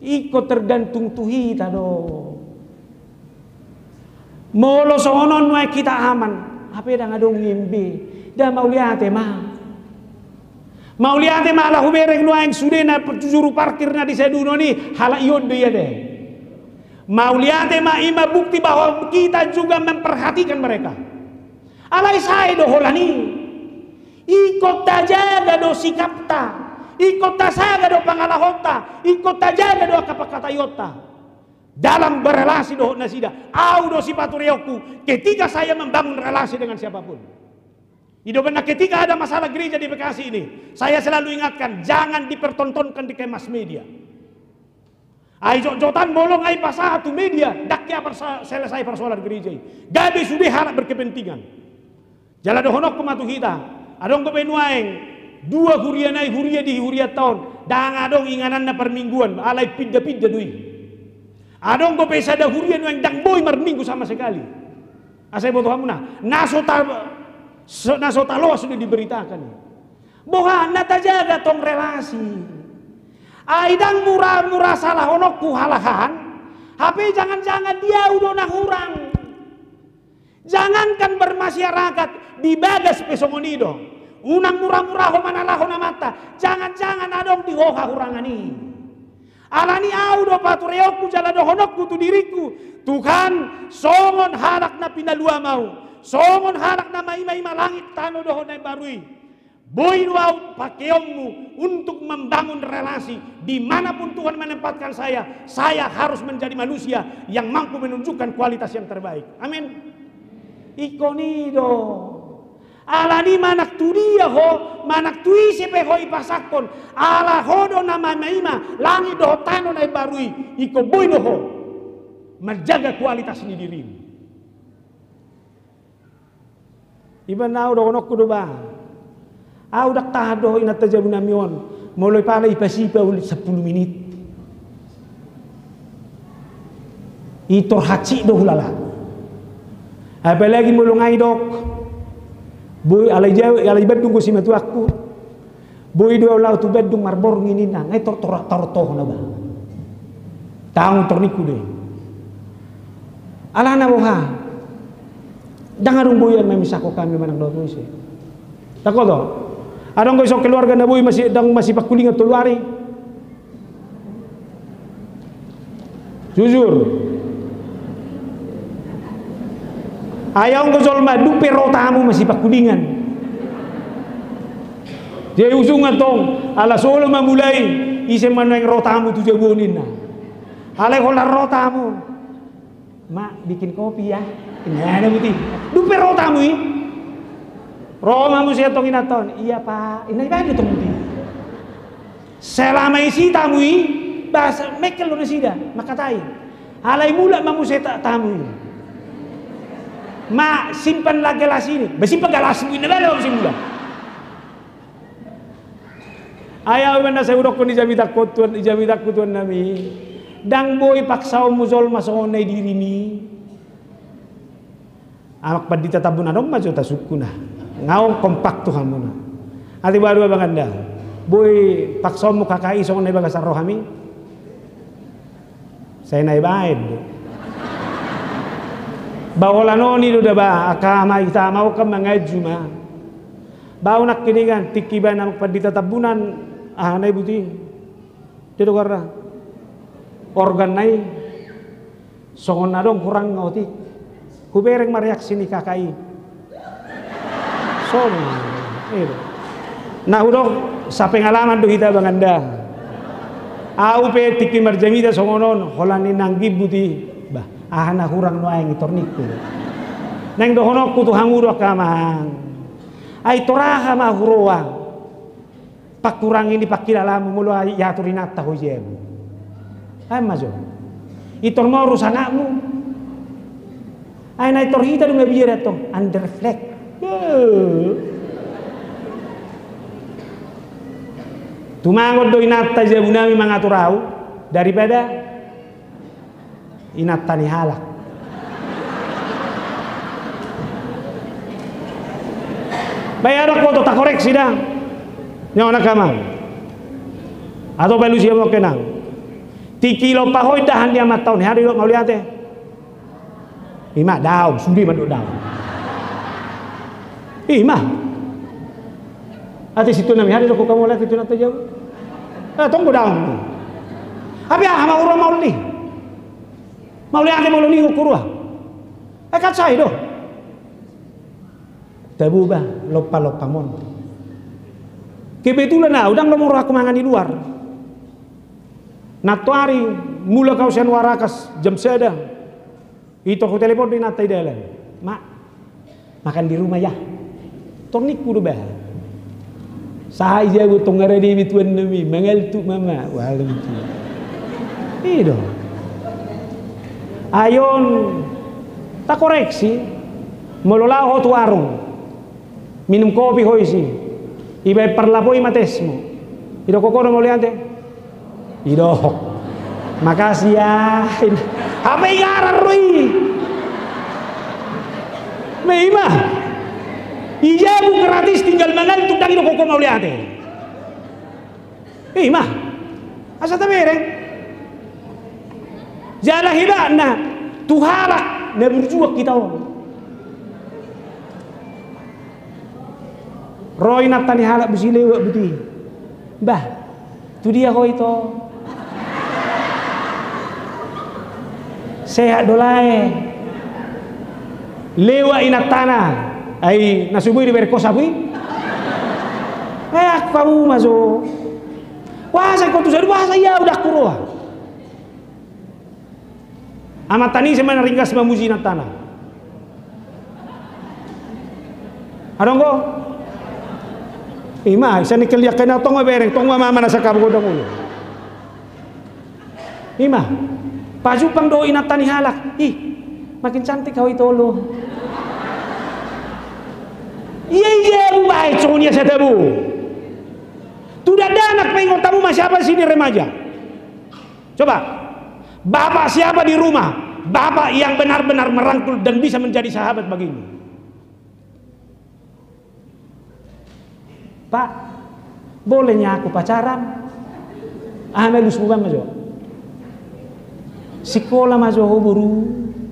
ingkon tergantung tu hita do. Molo songon on nuaeng hita aman, hape ndang adong imbe. Nda mauliate ma. Mauliate ma ala hubereng nuaeng sude na juru parkir na di sadun on i, halak i on do i ate. Mauliate ma, i ma bukti bahwa kita juga memperhatikan mereka. Alai sae do holan i. Ingkon tajaga do sikapta, ingkon tajaga do pangalahonta, ingkon tajaga do angka pangkataionta dalam berrelasi dohot nasida. Au do sipatureonku ketika saya membangun relasi dengan siapapun. I do umbahen na ketika ada masalah gereja di Bekasi ini, saya selalu ingatkan, jangan dipertontonkan di mass media. Ai jotjotan molo nga i pasahat tu media, ndang hea persa-, selesai persoalan gereja i. Gabe sude halak berkepentingan. Jala dohononku ma tu hita, adong dope nuaeng dua huria nai, huria di hurianta on, ndang adong ingananna parmingguan, alai pinda-pinda do i. Adong dope sada huria nuaeng ndang boi marminggu sama sekali. Asa iboto hamu na, na so ta-, so, na so taloas do diberitakan. Boha, na tajaga tong relasi. Ai ndang mura-mura salahononku halak an, hape jangan-jangan di au do na hurang. Jangankan bermasyarakat, di bagas pe songon i do. Unang mura-mura ho mangalahon amanta, jangan-jangan adong di ho hahurangan i. Alani au do patureonku jala dohononku tu diringku, Tuhan, songon halak na pinaluam au, songon halak na maima-ima langit tano dohot na imbaru i. Boi do au pakeonmu untuk membangun relasi. Di mana pun Tuhan menempatkan saya, saya harus menjadi manusia yang mampu menunjukkan kualitas yang terbaik. Amin. Ingkon i do. Alani manang tu dia ho, manang tu ise pe ho ipasangkon, ala ho do na maima-ima langit dohot tano na imbaru i, ingkon boi do ho manjaga kualitas ni dirimu. Iba na au dohononku do ba. Au ndang tahan do ho inanta jabu nami on. Molo ipala ipasipa uli sampulu minit, i tor hansit do hulala. Apalagi molo nga i dok, boi alai jau, alai Bandung do simatuangku. Boi do au laho tu Bandung marborngin ninna, nga i tor, tor, tor toho na ba. Tanggung tor ningku do i. Alana boha? Ndang adong boi an mamisahkon hami manang dohot muse. Tako do. Adong do ison keluarga na boi masi, ndang masipangkulingan tolu ari. Jujur. Ai adong do jolma dung pe ro tamu masipangkulingan. Jadi ujungna tong, ala solo ma mulai, ise ma naeng ro tamu tu jabu on ninna. Alai holan ro tamu. Ma, bikin kopi ya. Inna na buti. Dung pe ro tamu i. Ro ma muse antong inanta on. Iya, Pak. Inna, ibaen do tong di. Selama isi tamu i, bahasa mengkel do nasida, mangkatai. Alai mulak ma muse ta-, tamu i. Ma, simpan la gelas ini. Ba, simpan gelasmu, inna, bale ma muse mulak. Ai au ma na sai hudokkon di jamitangku, Tuan, di jamitangku, Tuan nami. Ndang boi paksaonmu jolma songon na i dirimi. Amak Pandita Tambunan on ma jo tasungkun. Nga on kompak tu hamuna. Ate boha do, Abang Anda? Boi paksaonmu K K I songon na di bagasan rohami? Sai na ibaen do. Ba holan on i do da ba, angka ama, hita ama on kan manganju ma. Ba au nangkiningan tingki ibaen Amak Pandita Tambunan, aha na i, buti? Dia do goarna. Organ na i. Songon na adong hurangna otik. Hubereng ma reaksi ni K K I. Songon i do. Na hudok, sapengalaman do hita, Abang Anda. Au pe tingki marjamita songon on, holan i nangkin, buti. Bah, aha na hurang nuaeng i, tor ningku. Naeng dohononku tu hamu do, angka amang. Ai tor aha ma huroha pangkurangi ni pangkilalamu molo ai iatur inanta ho i jabu? Ai ma jo. Itor ma ro sangapmu. Ai na itor hita do mabiar antong, underflag. Tumangon do inanta jabu nami mangatur au daripada inanta ni halak. Baen anak foto, takoreksi da. Nyawa na kamang. Atau palu siap oke nang. Tingki lompa ho indahan ni amanta on, hea do didok mauliate? Ima daong, sude mandok daong. Ima. Ate situ nami, hea do didok ho mauliate tu inanta jabu? Eh, tong godang. Tapi aha ma ura mauli? Mauliate molo ninna, kurua. Eh, kan sai do. Tabuba lompa-lompamon. Kebetulan au ndang lomo rohangku mangan di luar. Nantoari mulak au sian Warakas jam sada. Itor hutelepon do inanta i dalan. Ma, makan di rumah ya. Tor ningku do bah. Sahat i jabu tong, nga rade be tuan nami, mangaltuk ma ma. Wah, lucu. I do. Ai on takoreksi, molo laho ho tu warung, minum kopi ho disi, ibaen parlapo i ma tesmu. Didok ho do mauliate? Didok. Makasih ya. Hape ingaran do i. Ma ima. I jabu gratis, tinggal mangaltuk, ndang didok ho mauliate. Ima. Asa tabereng. Jala hebatna, tu halak na burjuak hita on. Ro inanta ni halak, busi lewat, buti. Bah, tu dia ho ito? Sehat do lae? Lewat inantana. Ai na so boi dibereng ho sapu i? Eh, angka uma so. Boasa ingkon tu sadun, boasa ia udah kuroha. Amanta ni ise ma na ringgas mamuji inantana? Adong do? Ima, isa ni keliak kena tong ma bereng, tong ma mama na sakabu godang ulu. Ima, pajumpang do inanta ni halak. Ih, makin cantik kau itu lo. Iya, iya, bu baik, songon ia satabu. Tu dakdanak pe ingot hamu ma, siapa sini remaja? Coba, bapak siapa di rumah? Bapak yang benar-benar merangkul dan bisa menjadi sahabat bagimu. Pak, bolehnya aku pacaran? Aha ma alusmu, baen ma jo. Sikola ma jo ho boru,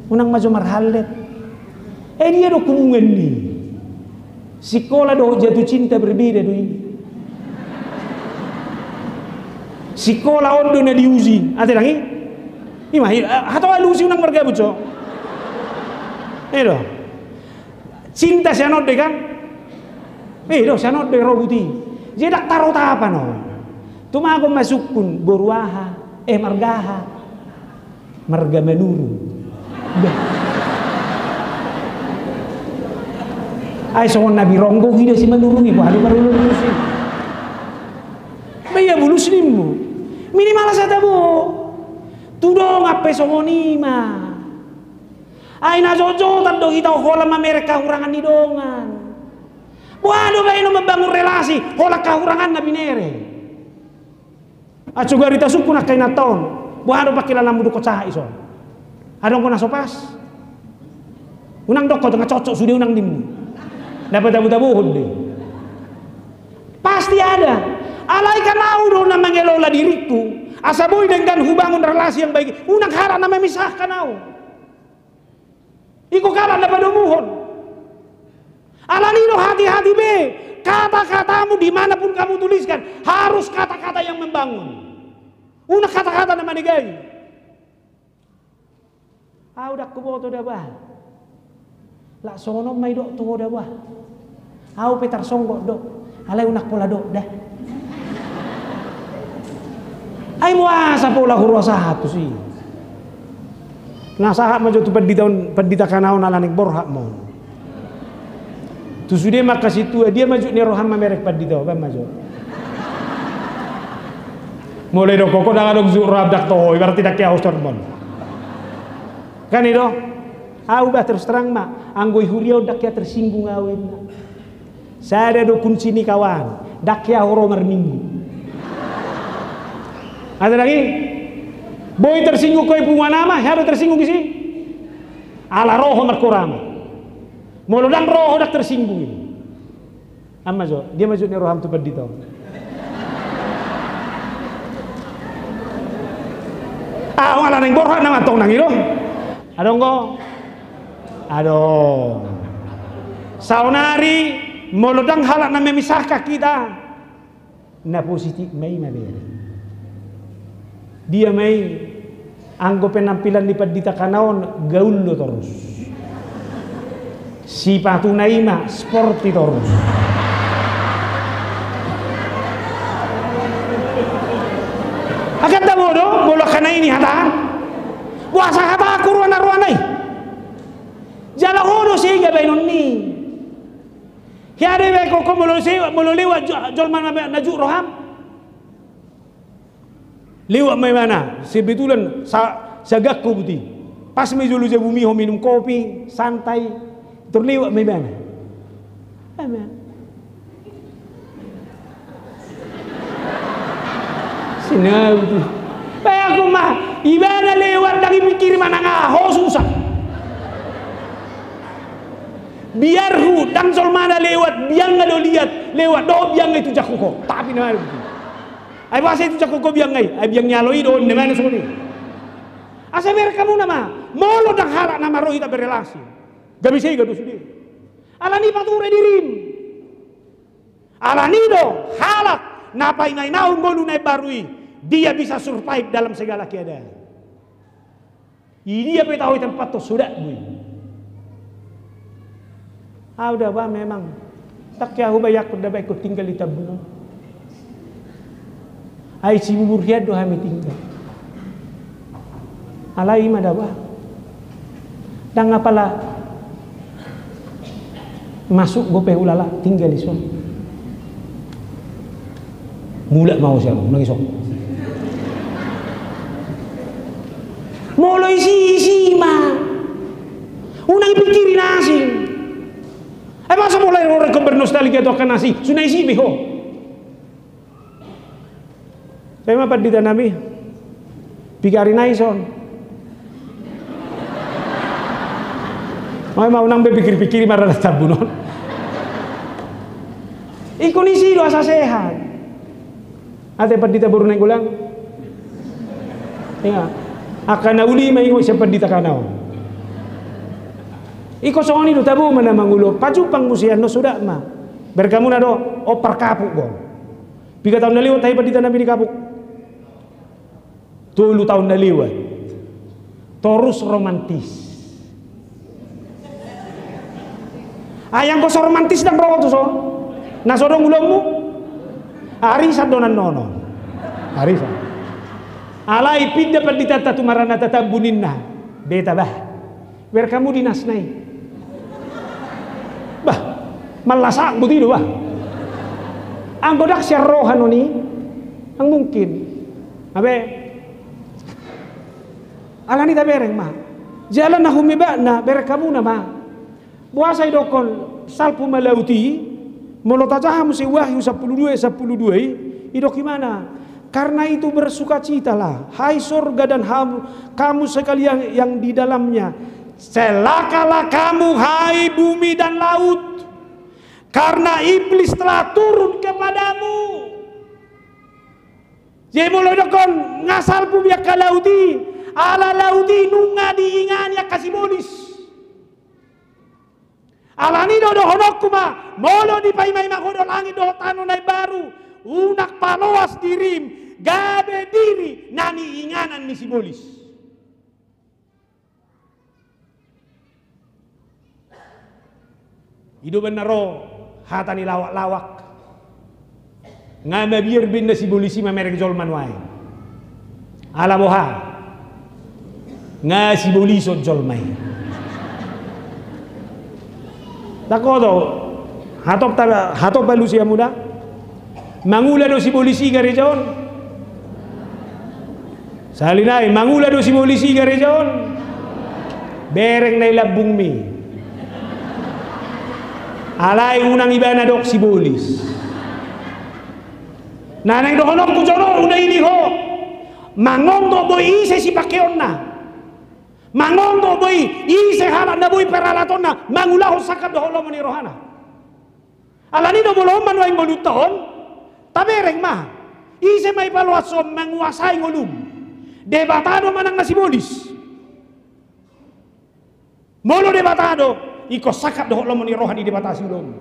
unang ma jo marhallet. Eh, dia do hubungan ni. Sikola dohot jatuh cinta berbeda do i. Sikola on do na diuji, ate dang i? Ima, i, ah, hatop alusi unang margabut jo. Eh do. Cinta sian on do i kan? Eh do, sian on do i ro buti. Jadi ndang tarotap on. Tumagon ma sungkun, boru aha, eh, marga aha? Marga Manurung. Bah. Ai songon na bironggo hida si manurung i, boha do parulus i? Ba ia bulus nimmu. Minimal asa tabo. Tu dongan pe songon i ma. Ai na jotjotan do hita holan mamereng hahurangan ni dongan. Boha do baenon mambangun relasi holan hahuranganna binere? Acu gari tasungkun angka inanta on. Boha do pangkilananmu dohot sahat i son? Adong do na so pas? Unang dohot ho, nga cocok sude unang nimmu. Dapat tabu-tabuhon dei. Pasti ada. Alai kan au do na mengelola diriku asa boi denggan hubangun relasi yang baik. Unang halak na memisahkan au. Iko halak na padomuhon. Alani do hati-hati be, kata-katamu dimanapun kamu tuliskan harus kata-kata yang membangun. Unang kata-kata na manegai. Au ndang huboto da bah. Lak songon on ma didok tu ho da bah. Au pe tarsonggot do. Alai unang pola dok da. Ai boasa pola huroha sahat tusi? Na sahat ma jo tu pandita on, pandita kana on ala naeng borhat ma on. Tu sude ma angka sintua, dia ma jut ni roham mamereng pandita on, baen ma jo. Molo didok ho ndang adong jut roham, ndang toho i, berarti ndang hea ho sermon. Kan i do? Au bah terus terang ma, anggo i huria on ndang hea tersinggung au, inna. Sada do kunci ni kawan, ndang hea ho ro marminggu. Ate lagi? Boi tersinggung ho i punguan ama, hea do tersinggung disi? Ala ro ho markoor ama. Molo ndang ro ho ndang tersinggung i. Ama jo, dia ma jut ni roham tu pandita on. Ah, ala naeng borhat nama antong nang i do. Adong do? Adong. Saonari molo ndang halak na memisahkan hita, na positif ma i mabere. Dia ma i? Anggo penampilan ni pandita kana on gaul do torus. Sipatuna i ma sporty torus. Akan tabo do molo kana i ni hata. Boasa hata kuruan aruan i? Jala ho do sega baenon ni. Hea do ibaen ho molo lewat, molo lewat jolma na jut roham. Lewat ma ibana, sebetulan sa, sagangku buti. Pas ma i jolo jabu mi ho minum kopi, santai. Tor lewat ma ibana. Amen. Sinau tu. Bae aku ma, ibana lewat ndang ipikiri manang aha, ho susah. Biar hudang jolmana lewat, biang nga do liat, lewat dohot biang nga i tu jangkung ho. Tapi na mana betul. Ai boasa i tu jangkung ho biang nga i, ai biang ni alo i do, na mana songon i. Asa bereng hamu nama, molo ndang halak nama ro hita berelasi. Gabe sega do sude. Alani pature dirim. Alani do halak na painainahon ngolu na imbaru i, dia bisa survive dalam segala keadaan. Di dia pe taho i tempat on sodak boi. Au da bah memang. Ndang hea hubayangkon da bah ingkon tinggal di tambun on. Ai sibubur hian do hami tinggal. Alai ima da bah. Ndang apala masuk dope hulala tinggal dison. Mulak ma ho sian on nang dison. Molo isi, isi ma. Unang ipikiri na asing. Ai masa molo ro ingkon bernostalgia tu angka na asing, so na isi be ho. Sai ma pandita nami. Pikari na ison. Ai ma unang be pikir-pikiri marada tambun on. Ingkon isi do asa sehat. Ate pandita boru Nainggolang. Ia. Angka na uli ma ingot sian pandita kana on. Ingkon songon i do tabo ma na mangulon. Pajumpang muse annon sodak ma. Bereng hamu na do, ompar kapuk do. Piga taon na lewat tahe pandita nami di kapuk? Tolu taon na lewat. Torus romantis. Ai anggo so romantis ndang ro ho tu son. Na so adong ulaonmu? Arisan do nannono. Arisan. Alai pinda panditanta tu marana tatambun ninna. Beta bah. Bereng hamu dinasna i. Bah. Mallasak buti do bah. Anggo ndang sian roha non i, ndang mungkin. Abe. Alani tabereng ma. Jala na humebakna bereng hamuna ma. Boasa idokkon salpu ma laut i? Molo tajaha muse Wahyu sampulu dua, sampulu dua i, idok imana. Karena itu bersukacitalah, hai sorga dan ham-, kamu sekalian yang di dalamnya. Celakalah kamu, hai bumi dan laut, karena iblis telah turun kepadamu. Jadi molo idokkon nga salpu be angka laut i, ala laut i nunga diingani angka sibolis. Alani do dohononku ma, molo dipaimaima ho do langit dohot tano na imbaru, unang paloas dirim gabe diri na niinganan ni sibolis. I do umbahen na ro hata ni lawak-lawak. Nga mabiar umbahen na sibolis i mamereng jolma nuaeng. Ala boha? Nga sibolison jolma i. Tako do, hatop ta-, hatop alusi hamu da. Mangula do sibolis i gareja on? Sahali nai, mangula do sibolis i gareja on? Bereng na i lambungmi. Alai unang ibana dok sibolis. Na naeng dohononku jolo, unang i di ho. Mangonggok boi ise sipangkeonna. Mangonggok boi ise halak na boi peralatonna mangulahon sangkap dohot lomo ni rohana. Alani do molo on ma nuaeng ngolunta on, tabereng ma. Ise ma ipaloas on manguasai ngolum? Debata do manang na sibolis? Molo Debata do, ingkon sangkap dohot lomo ni roha ni Debata siulaonmu.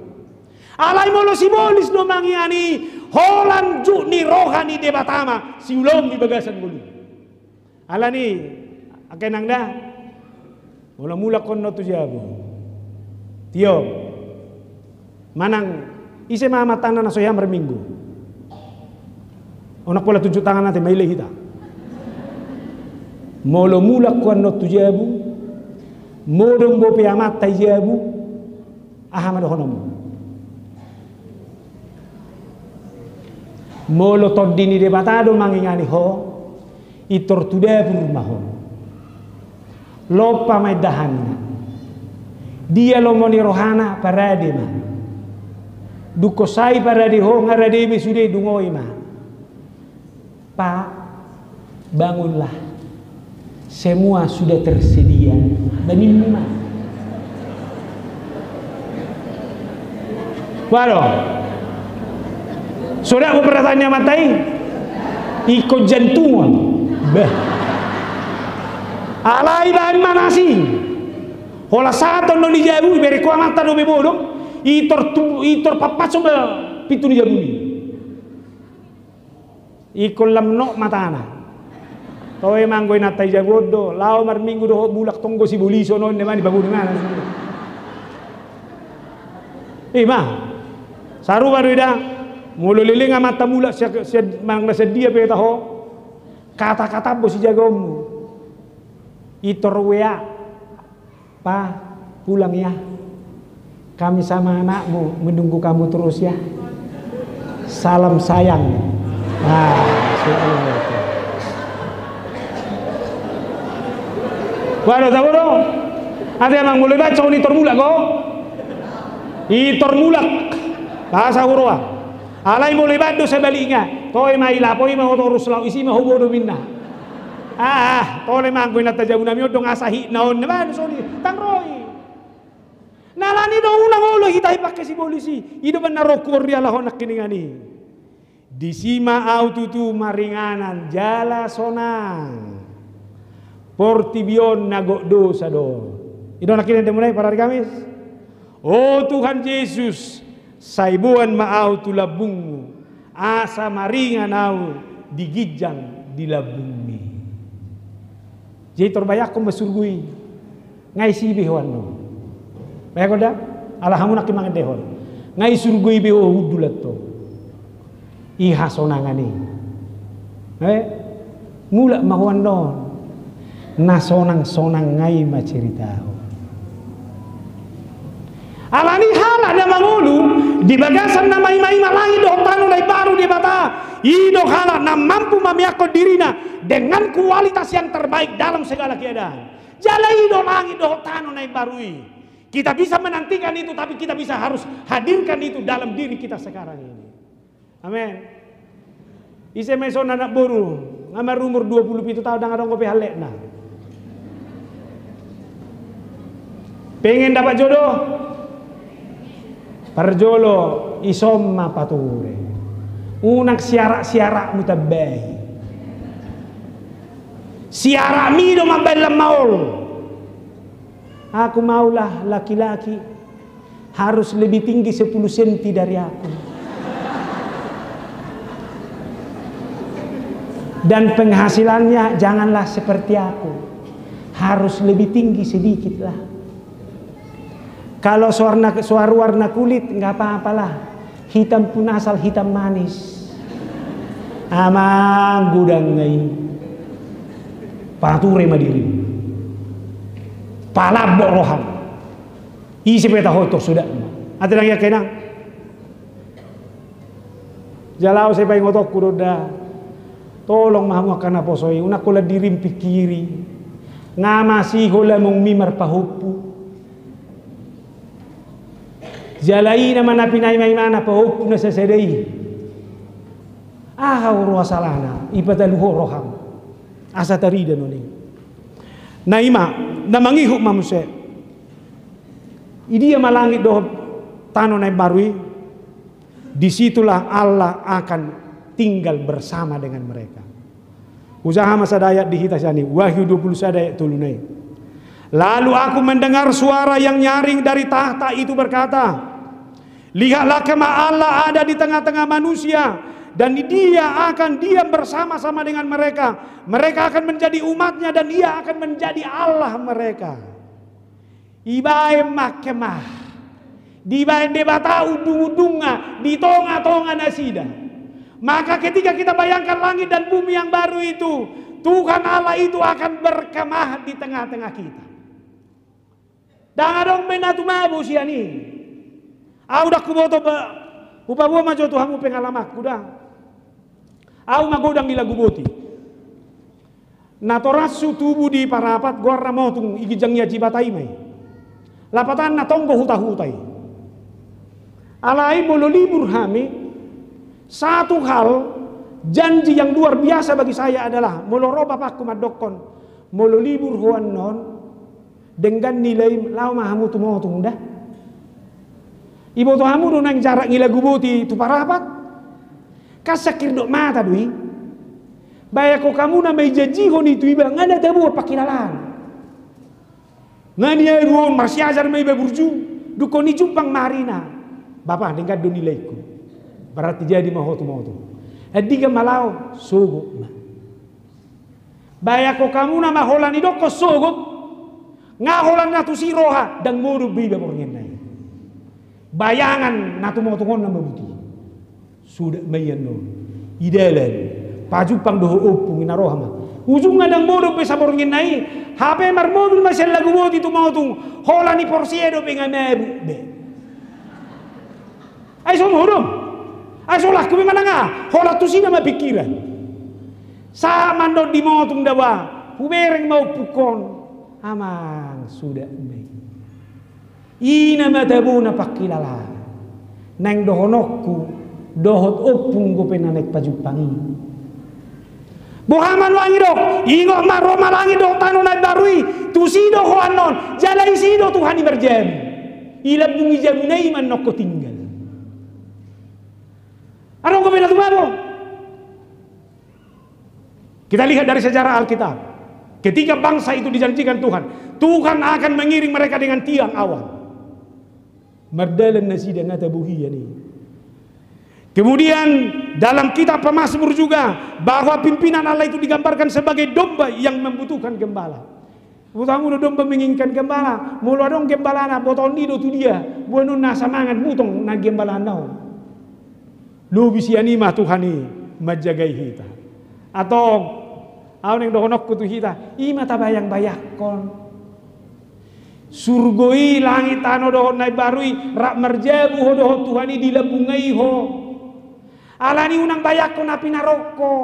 Alai molo sibolis do mangiani, holan jut ni roha ni Debata ma siulaonmu di bagasan ngolum. Alani, angka inang da, molo mulak ho annon tu jabu, tio, manang ise ma amanta na so hea marminggu? Unang pola tunjuk tangan ate, maila hita. Molo mulak ho annon tu jabu, modom bope amanta i jabu, aha ma dohononmu? Molo Tondi ni Debata do mangingani ho, pintor tu dapur ma ho. Lompa ma indahanna. Dia lomo ni rohana, parade ma. Dung sai parade ho, nga rade be sude, dung oi ma. Pak, bangunlah. Semua sudah tersedia. Baninmu ma. Waduh. Sudah ku perasaan nyaman tai. Ikut jantungan. Bah. Alai baen ma nasi. Holan sahat annon di jabu, ibereng ho amanta dope modom. Pintor tu-, pintor papas ma pintu ni jabu i. Ingkon lam nok matana. Toe ma anggo inanta i jabu on do, laho marminggu dohot mulak tong do sibolison on, ninna ma i, paboding ma. Ima. Sarupa do i da. Molo leleng amanta mulak sia-, sia-, manang na sian dia pe hita ho. Kata-kata bo sijagaonmu. Pintor W A. Pa, pulang ya. Kami sama anakmu menunggu kamu terus ya. Salam sayang. Nah, so-, waduh, tabo do. Ate amang, molo ibaen songon i, pintor mulak ho. Pintor mulak. Bahasa huroa. Alai molo ibaen do sebaliknya. Toe ma ilapoi ma ho torus laho, isi ma ho bodo, ninna. Ah, ah, tole ma anggo inanta jabu nami on do, nga sahitna on, ninna ma songon i, ndang ro i. Alani do unang olo hita hipangke sibolis i. I do umbahen na ro huhut dialahon nangkiningan i. Disi ma ahu tutu maringanan jala sonang. Portibi on na gok dosa do. I do nangkiningan i, mulai parari Kamis. O Tuhan Jesus, sai boan ma ahu tu lambungmu, asa maringan ahu di ginjang di lambungmi. Jadi tarbayangkon ma surgo i, nga isi be ho annon. Bayangkon da, ala hamu nangkin mangendehon. Nga i surgo i be ho hundul annon. I hasonangan i. Eh? Mulak ma ho annon. Na sonang-sonang nga i ma cerita ho. Alani hal Ada mangolu di bagasan na maima-ima langit dohot tano na imbaru Debata, i do halak na mampu mamiakkon dirina dengan kualitas yang terbaik dalam segala keadaan. Jala i do langit dohot tano na imbaru i. Kita bisa menantikan itu, tapi kita bisa harus hadirkan itu dalam diri kita sekarang ini. Amin. Ise ma ison anak boru, nga marumur dua puluh pitu taon, ndang adong dope halletna. Pengen dapat jodoh? Parjolo, ison ma pature. Unang siarak-siarakmu tambai. Siarakmi do mambaen lam maol. Aku maulah laki-laki harus lebih tinggi sepuluh senti dari aku. Dan penghasilannya janganlah seperti aku. Harus lebih tinggi sedikit lah. Kalau sewarna, sewarna kulit, nggak apa-apalah. Hitam pun asal hitam manis. Amang, godang i. Pature ma dirim. Palambok roham. Ise pe taho tor suda. Ate dang ia kenang. Jala au sai paingotonku do da. Tolong ma hamu angka naposo i, unang holan dirim pingkiri. Nga masiho lamungmi marpahompu. Jala i nama na pinaima-imana pahompu na sasada i. Aha roha salana, ipatalu ho roham. Asa tarida non i. Na ima, na mangihut ma muse. Idia ma langit dohot tano na imbaru i, disitulah Allah akan tinggal bersama dengan mereka. Usaha ma sada ayat di hita sian i, Wahyu dua puluh sada ayat tolu na i. Lalu aku mendengar suara yang nyaring dari tahta itu berkata, "Lihatlah, kemah Allah ada di tengah-tengah manusia, dan Dia akan diam bersama-sama dengan mereka. Mereka akan menjadi umat-Nya, dan Ia akan menjadi Allah mereka." Ibaen ma kemah. Dibaen Debata undung-undungna di tonga-tonga nasida. Maka ketika kita bayangkan langit dan bumi yang baru itu, Tuhan Allah itu akan berkemah di tengah-tengah kita. Ndang adong be na tumabo sian i. Au ndang huboto ba, hupaboa ma jo tu hamu pengalamanku da. Au magodang i lagu boti. Natorashu tubu di Parapat, goarna Motung, i ginjang ni Ajibata i ma i. Lapatanna tonggo huta-huta i. Alai molo libur hami, satu hal, janji yang luar biasa bagi saya adalah, molo ro bapakku mandokkon, molo libur ho annon, denggan nilai, laho ma hamu tu Motung da. Iboto hamu do naeng jarak ni lagu boti tu Parapat? Kan sangkir dok mata do i. Bayangkon hamu na maijanjihon i tu iba, nga na tabo pangkilalaan. Nga niaduon, marsiajar ma iba burju. Dungkon i jumpang ma arina. Bapa, denggan do nilaingku. Berarti jadi ma ho tu Motung. Andigan ma laho, sogot ma. Bayangkon hamu nama holan idokkon sogot, nga holan na tusi roha, ndang modom be iba borngenna i. Bayangan na tu Motung on nama buti. Suda ma i annon. I dalan. Pajumpang dohot ompung i na roha ma. Ujungna ndang modom be saborngenna i. Hape marmobil ma sian lagu boti tu Motung. Holan i Porsche dope nga mabuk be. Ai so modom. Ai so laku be manang aha. Holan tusi nama pingkiran. Sahat ma annon di Motung da ba. Hubereng ma ompungkon. Amang, suda ma i. I nama tabona pangkilalaan. Naeng dohononku, dohot ompung dope na naeng pajumpang i. Boha ma nuaeng didok, ingot ma ro ma langit dohot tano na imbaru i, tusi do ho annon, jala disi do Tuhan i marjabu. I lambung ni jabuna i ma annon ho tinggal. Adong dope na tumabo. Kita lihat dari sejarah Alkitab. Ketika bangsa itu dijanjikan Tuhan, Tuhan akan mengiring mereka dengan tiang awan. Mardalan nasida nga tabo hian i. Kemudian dalam kitab Pemazmur juga, bahwa pimpinan Allah itu digambarkan sebagai domba yang membutuhkan gembala. Boto hamu do domba menginginkan gembala, molo adong gembalana, botoon i do tu dia, boanon na samangat mutong na gembalana on. Lobi sian i ma Tuhan i manjagai hita. Antong, au naeng dohononku tu hita, i ma tabayang-bayangkon. Surgo i, langit, tano dohot na imbaru i, rap marjabu ho dohot Tuhan i di lambungna i ho. Alani unang bayangkon na pinarok ho.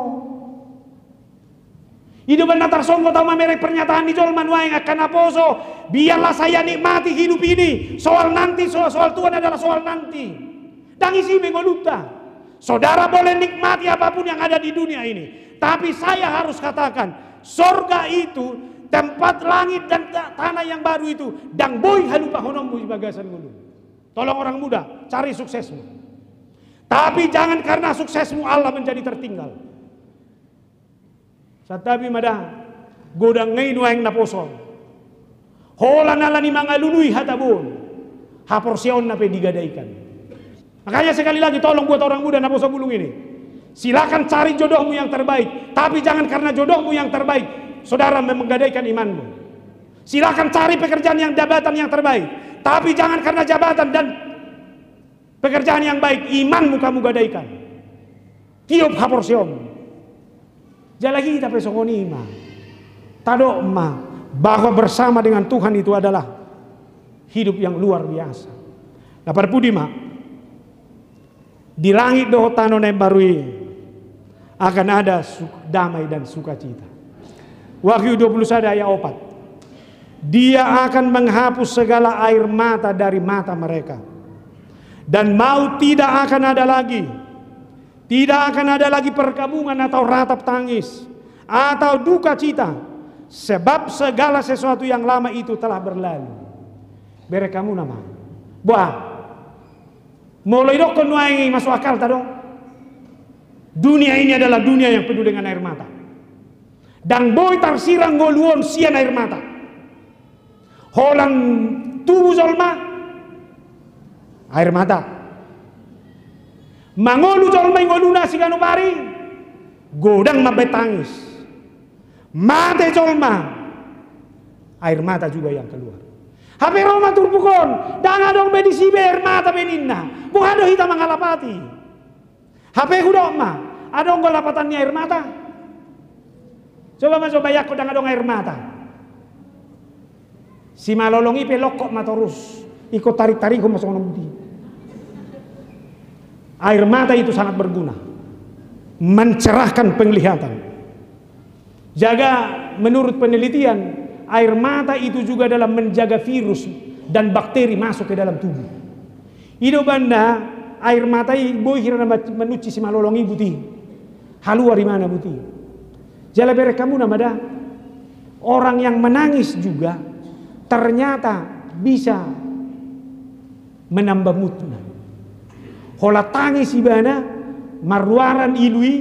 I do umbahen na tarsonggot ahu mamereng pernyataan ni jolma nuaeng angka naposo, biarlah saya nikmati hidup ini. Soal nanti, soal, soal Tuhan adalah soal nanti. Ndang disi be ngolunta. Saudara boleh nikmati apapun yang ada di dunia ini. Tapi saya harus katakan, sorga itu, tempat langit dan ta-, tanah yang baru itu, ndang boi halupahononmu di bagasan ngolum. Tolong orang muda, cari suksesmu. Tapi jangan karena suksesmu Allah menjadi tertinggal. Santabi ma da, godang i nuaeng naposo. Holan alani mangalului hata bohon, haporseaonna pe digadaikan. Makanya sekali lagi, tolong buat orang muda naposo bulung ini. Silakan cari jodohmu yang terbaik, tapi jangan karena jodohmu yang terbaik, saudara mem-, menggadaikan imanmu. Silakan cari pekerjaan yang, jabatan yang terbaik, tapi jangan karena jabatan dan pekerjaan yang baik, imanmu kamu gadaikan. Tiop haporseaonmu. Jala hita pe songon i ma. Tadok ma bahwa bersama dengan Tuhan itu adalah hidup yang luar biasa. Na parpudi ma, di langit dohot tano na imbaru i akan ada su-, damai dan sukacita. Wahyu dua puluh sada ayat opat. Dia akan menghapus segala air mata dari mata mereka. Dan maut tidak akan ada lagi. Tidak akan ada lagi perkabungan atau ratap tangis atau duka cita, sebab segala sesuatu yang lama itu telah berlalu. Bereng hamu nama. Buah. Molo idokkon nuaeng i masuk akalta do. Dunia ini adalah dunia yang penuh dengan air mata. Ndang boi tarsirang ngolu on sian air mata. Holan tubu jolma, air mata. Mangolu jolma i ngoluna siganup ari, godang mambaen tangis. Mate jolma, air mata juga yang keluar. Hape ro ma turpuk on, ndang adong be disi be air mata be ninna. Boha do hita mangalapati? Hape hudok ma, adong do lapatan ni air mata? Coba ma, coba bayangkon ndang adong air mata. Simalolong i pe longkot ma torus, ingkon tarik-tarikhon ma songon on buti. Air mata itu sangat berguna, mencerahkan penglihatan. Jaga, menurut penelitian, air mata itu juga dalam menjaga virus dan bakteri masuk ke dalam tubuh. I do umbahen na air mata i boi hira na ma-, manunci simalolong i buti. Haluar imana buti. Jala bereng hamu nama da. Orang yang menangis juga ternyata bisa menambah moodna. Holan tangis ibana, marruaran ilu i,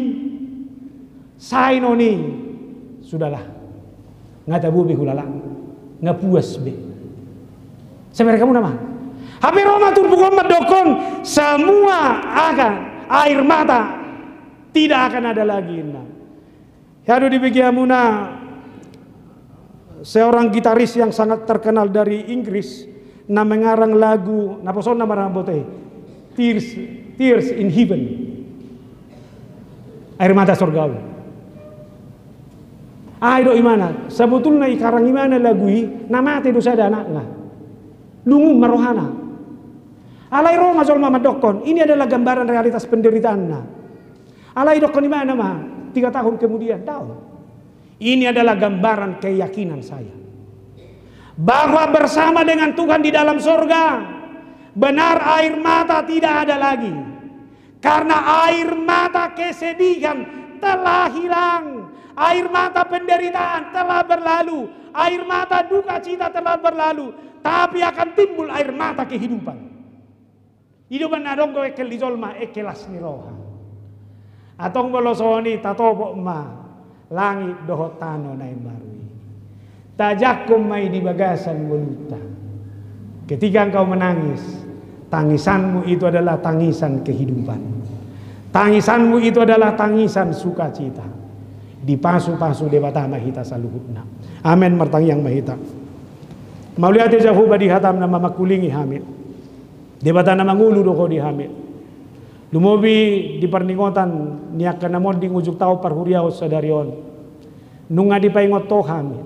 sai non i, sudahlah. Nga tabo be hulala, nga puas be. Sai bereng hamu nama. Hape ro ma turpuk on mandokkon, semua akan, air mata tidak akan ada lagi, ninna. Ia do dibege hamuna seorang gitaris yang sangat terkenal dari Inggris, na mengarang lagu, naposo na marambot i, Tears, Tears in Heaven. Air mata sorgawi. Ai do imana, sebetulna ikarang imana lagu i, na mate do sada anakna. Lungun ma rohana. Alai ro ma jolma mandokkon, ini adalah gambaran realitas penderitaanna. Alai idokkon imana ma, tiga tahun kemudian, daong. Ini adalah gambaran keyakinan saya bahwa bersama dengan Tuhan di dalam sorga, benar air mata tidak ada lagi. Karena air mata kesedihan telah hilang, air mata penderitaan telah berlalu, air mata duka cita telah berlalu, tapi akan timbul air mata kehidupan. I do umbahen na adong do engkel di jolma, engkel las ni roha. Antong molo songon i, tatopot ma langit dohot tano na imbaru i. Tajangkon ma i di bagasan ngolunta. Ketika engkau menangis, tangisanmu itu adalah tangisan kehidupan. Tangisanmu itu adalah tangisan sukacita. Dipasu-pasu Debata ma hita saluhutna. Amen. Martangiang ma hita. Mauliate Jahowa di hatam na mamangkulingi hami. Debata na mangolu do Ho di hami. Lumobi di parningotan ni angka na monding ujung taon parhuriaon sadari on. Nunga dipaingot Ho hami.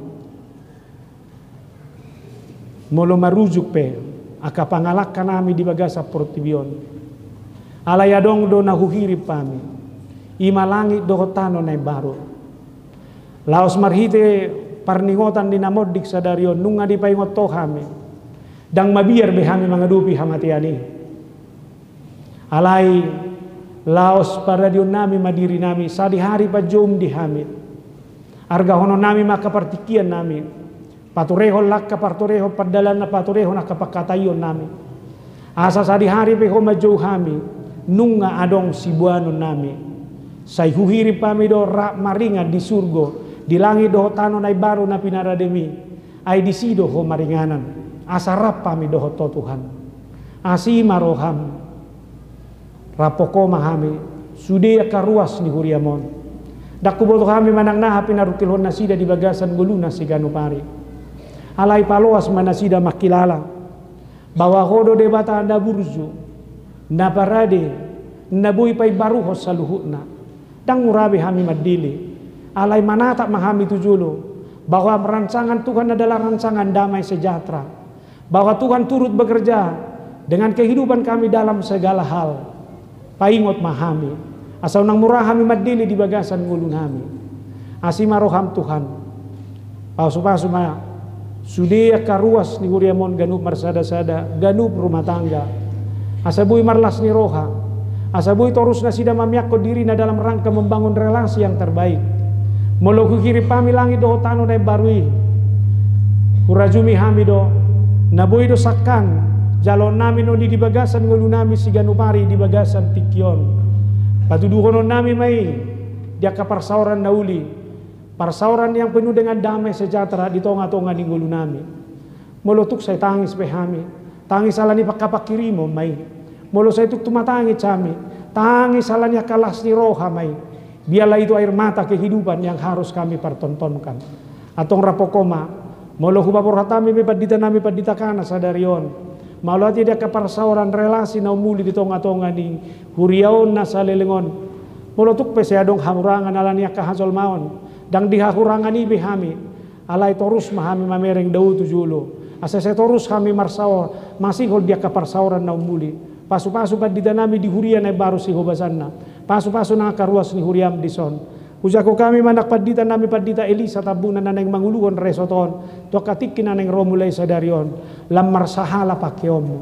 Molo marujuk pe angka pangalangka nami di bagasan portibi on, alai adong do na huhirim hami, i ma langit dohot tano na imbaru. Laos marhite parningotan ni na monding sadari on nunga dipaingot Ho hami, ndang mabiar be hami mangadopi hamatean i. Alai laos paradion nami ma diri nami, sadihari panjouhon di hami. Argahonon nami ma angka partingkian nami, paturehon angka parturehon pandalan, paturehon angka pangkataion nami. Asa sadihari pe Ho manjou hami, nunga adong siboanon nami. Sai huhirim hami do rap maringan di surgo, di langit dohot tano na imbaru na pinarademi. Ai disi do Ho maringanan, asa rap hami dohot Ho Tuhan. Asi ma roham, raphon Ho ma hami, sude angka ruas ni huriam on. Ndang huboto hami manang naha pinarungkilhon nasida di bagasan ngoluna siganup ari. Alai paloas ma nasida mangkilala bahwa Ho do Debata na burju, na parade, na boi paimbaruhon saluhutna. Ndang mura be hami mandele, alai manatap ma hami tu jolo, bahwa rancangan Tuhan adalah rancangan damai sejahtera, bahwa Tuhan turut bekerja dengan kehidupan kami dalam segala hal. Paingot ma hami, asa unang mura hami mandele di bagasan ngolu nami. Asi ma roham Tuhan. Pasupasu ma sude angka ruas ni huriam on ganup marsadasada, ganup rumah tangga. Asa boi marlas ni roha, asa boi torus nasida mamiakkon dirina dalam rangka membangun relasi yang terbaik. Molo huhirim hami langit dohot tano na imbaru i, hurajumi hami do, na boi do sangkan jaloon nami on i di bagasan ngolu nami siganup ari di bagasan tingki on. Patuduhonon nami ma i di angka parsaoran na uli, parsaoran yang penuh dengan damai sejahtera di tonga-tonga ni ngolu nami. Molo tuk sai tangis pe hami, tangis ala ni angka panghirimon ma i. Molo sai tuk tumatangis hami, tangis ala ni angka las ni roha ma i. Biarlah itu air mata kehidupan yang harus kami pertontonkan. Antong raphon Ho ma, molo hupaborhat hami be pandita nami, pandita kana sadari on, mauliate di angka parsaoran relasi na umuli di tonga-tonga ni huria on na saleleng on. Molo tuk pe sai adong hahurangan ala ni angka hajolmaon, ndang dihahurangan i be hami. Alai torus ma hami mamereng dao tu jolo, asa sai torus hami marsaor masihol di angka parsaoran na umuli. Pasupasu pandita nami di huria na imbaru sihobasanna. Pasupasu nang angka ruas ni huriam dison. Hujangkon hami ma nang pandita nami, pandita Elisa Tambunan, na naeng manguluhon resort on tu angka tingki na naeng ro mulai sadari on, lam marsahala pangkeonmu.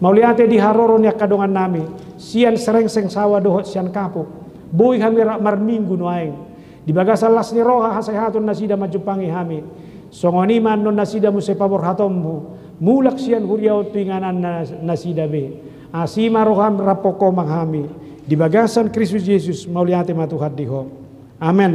Mauliate di haroro ni angka dongan nami, sian Srengseng Sawa dohot sian Kapuk. Boi hami rap marminggu nuaeng. Di bagasan las ni roha hasehaton nasida manjumpangi hami. Songon i ma annon nasida muse paborhatonmu mulak sian huria on tu inganan na-, nasida be. Asi ma roham, raphon Ho ma hami. Di bagasan Kristus Jesus, mauliate ma Tuhan di Ho. Amen.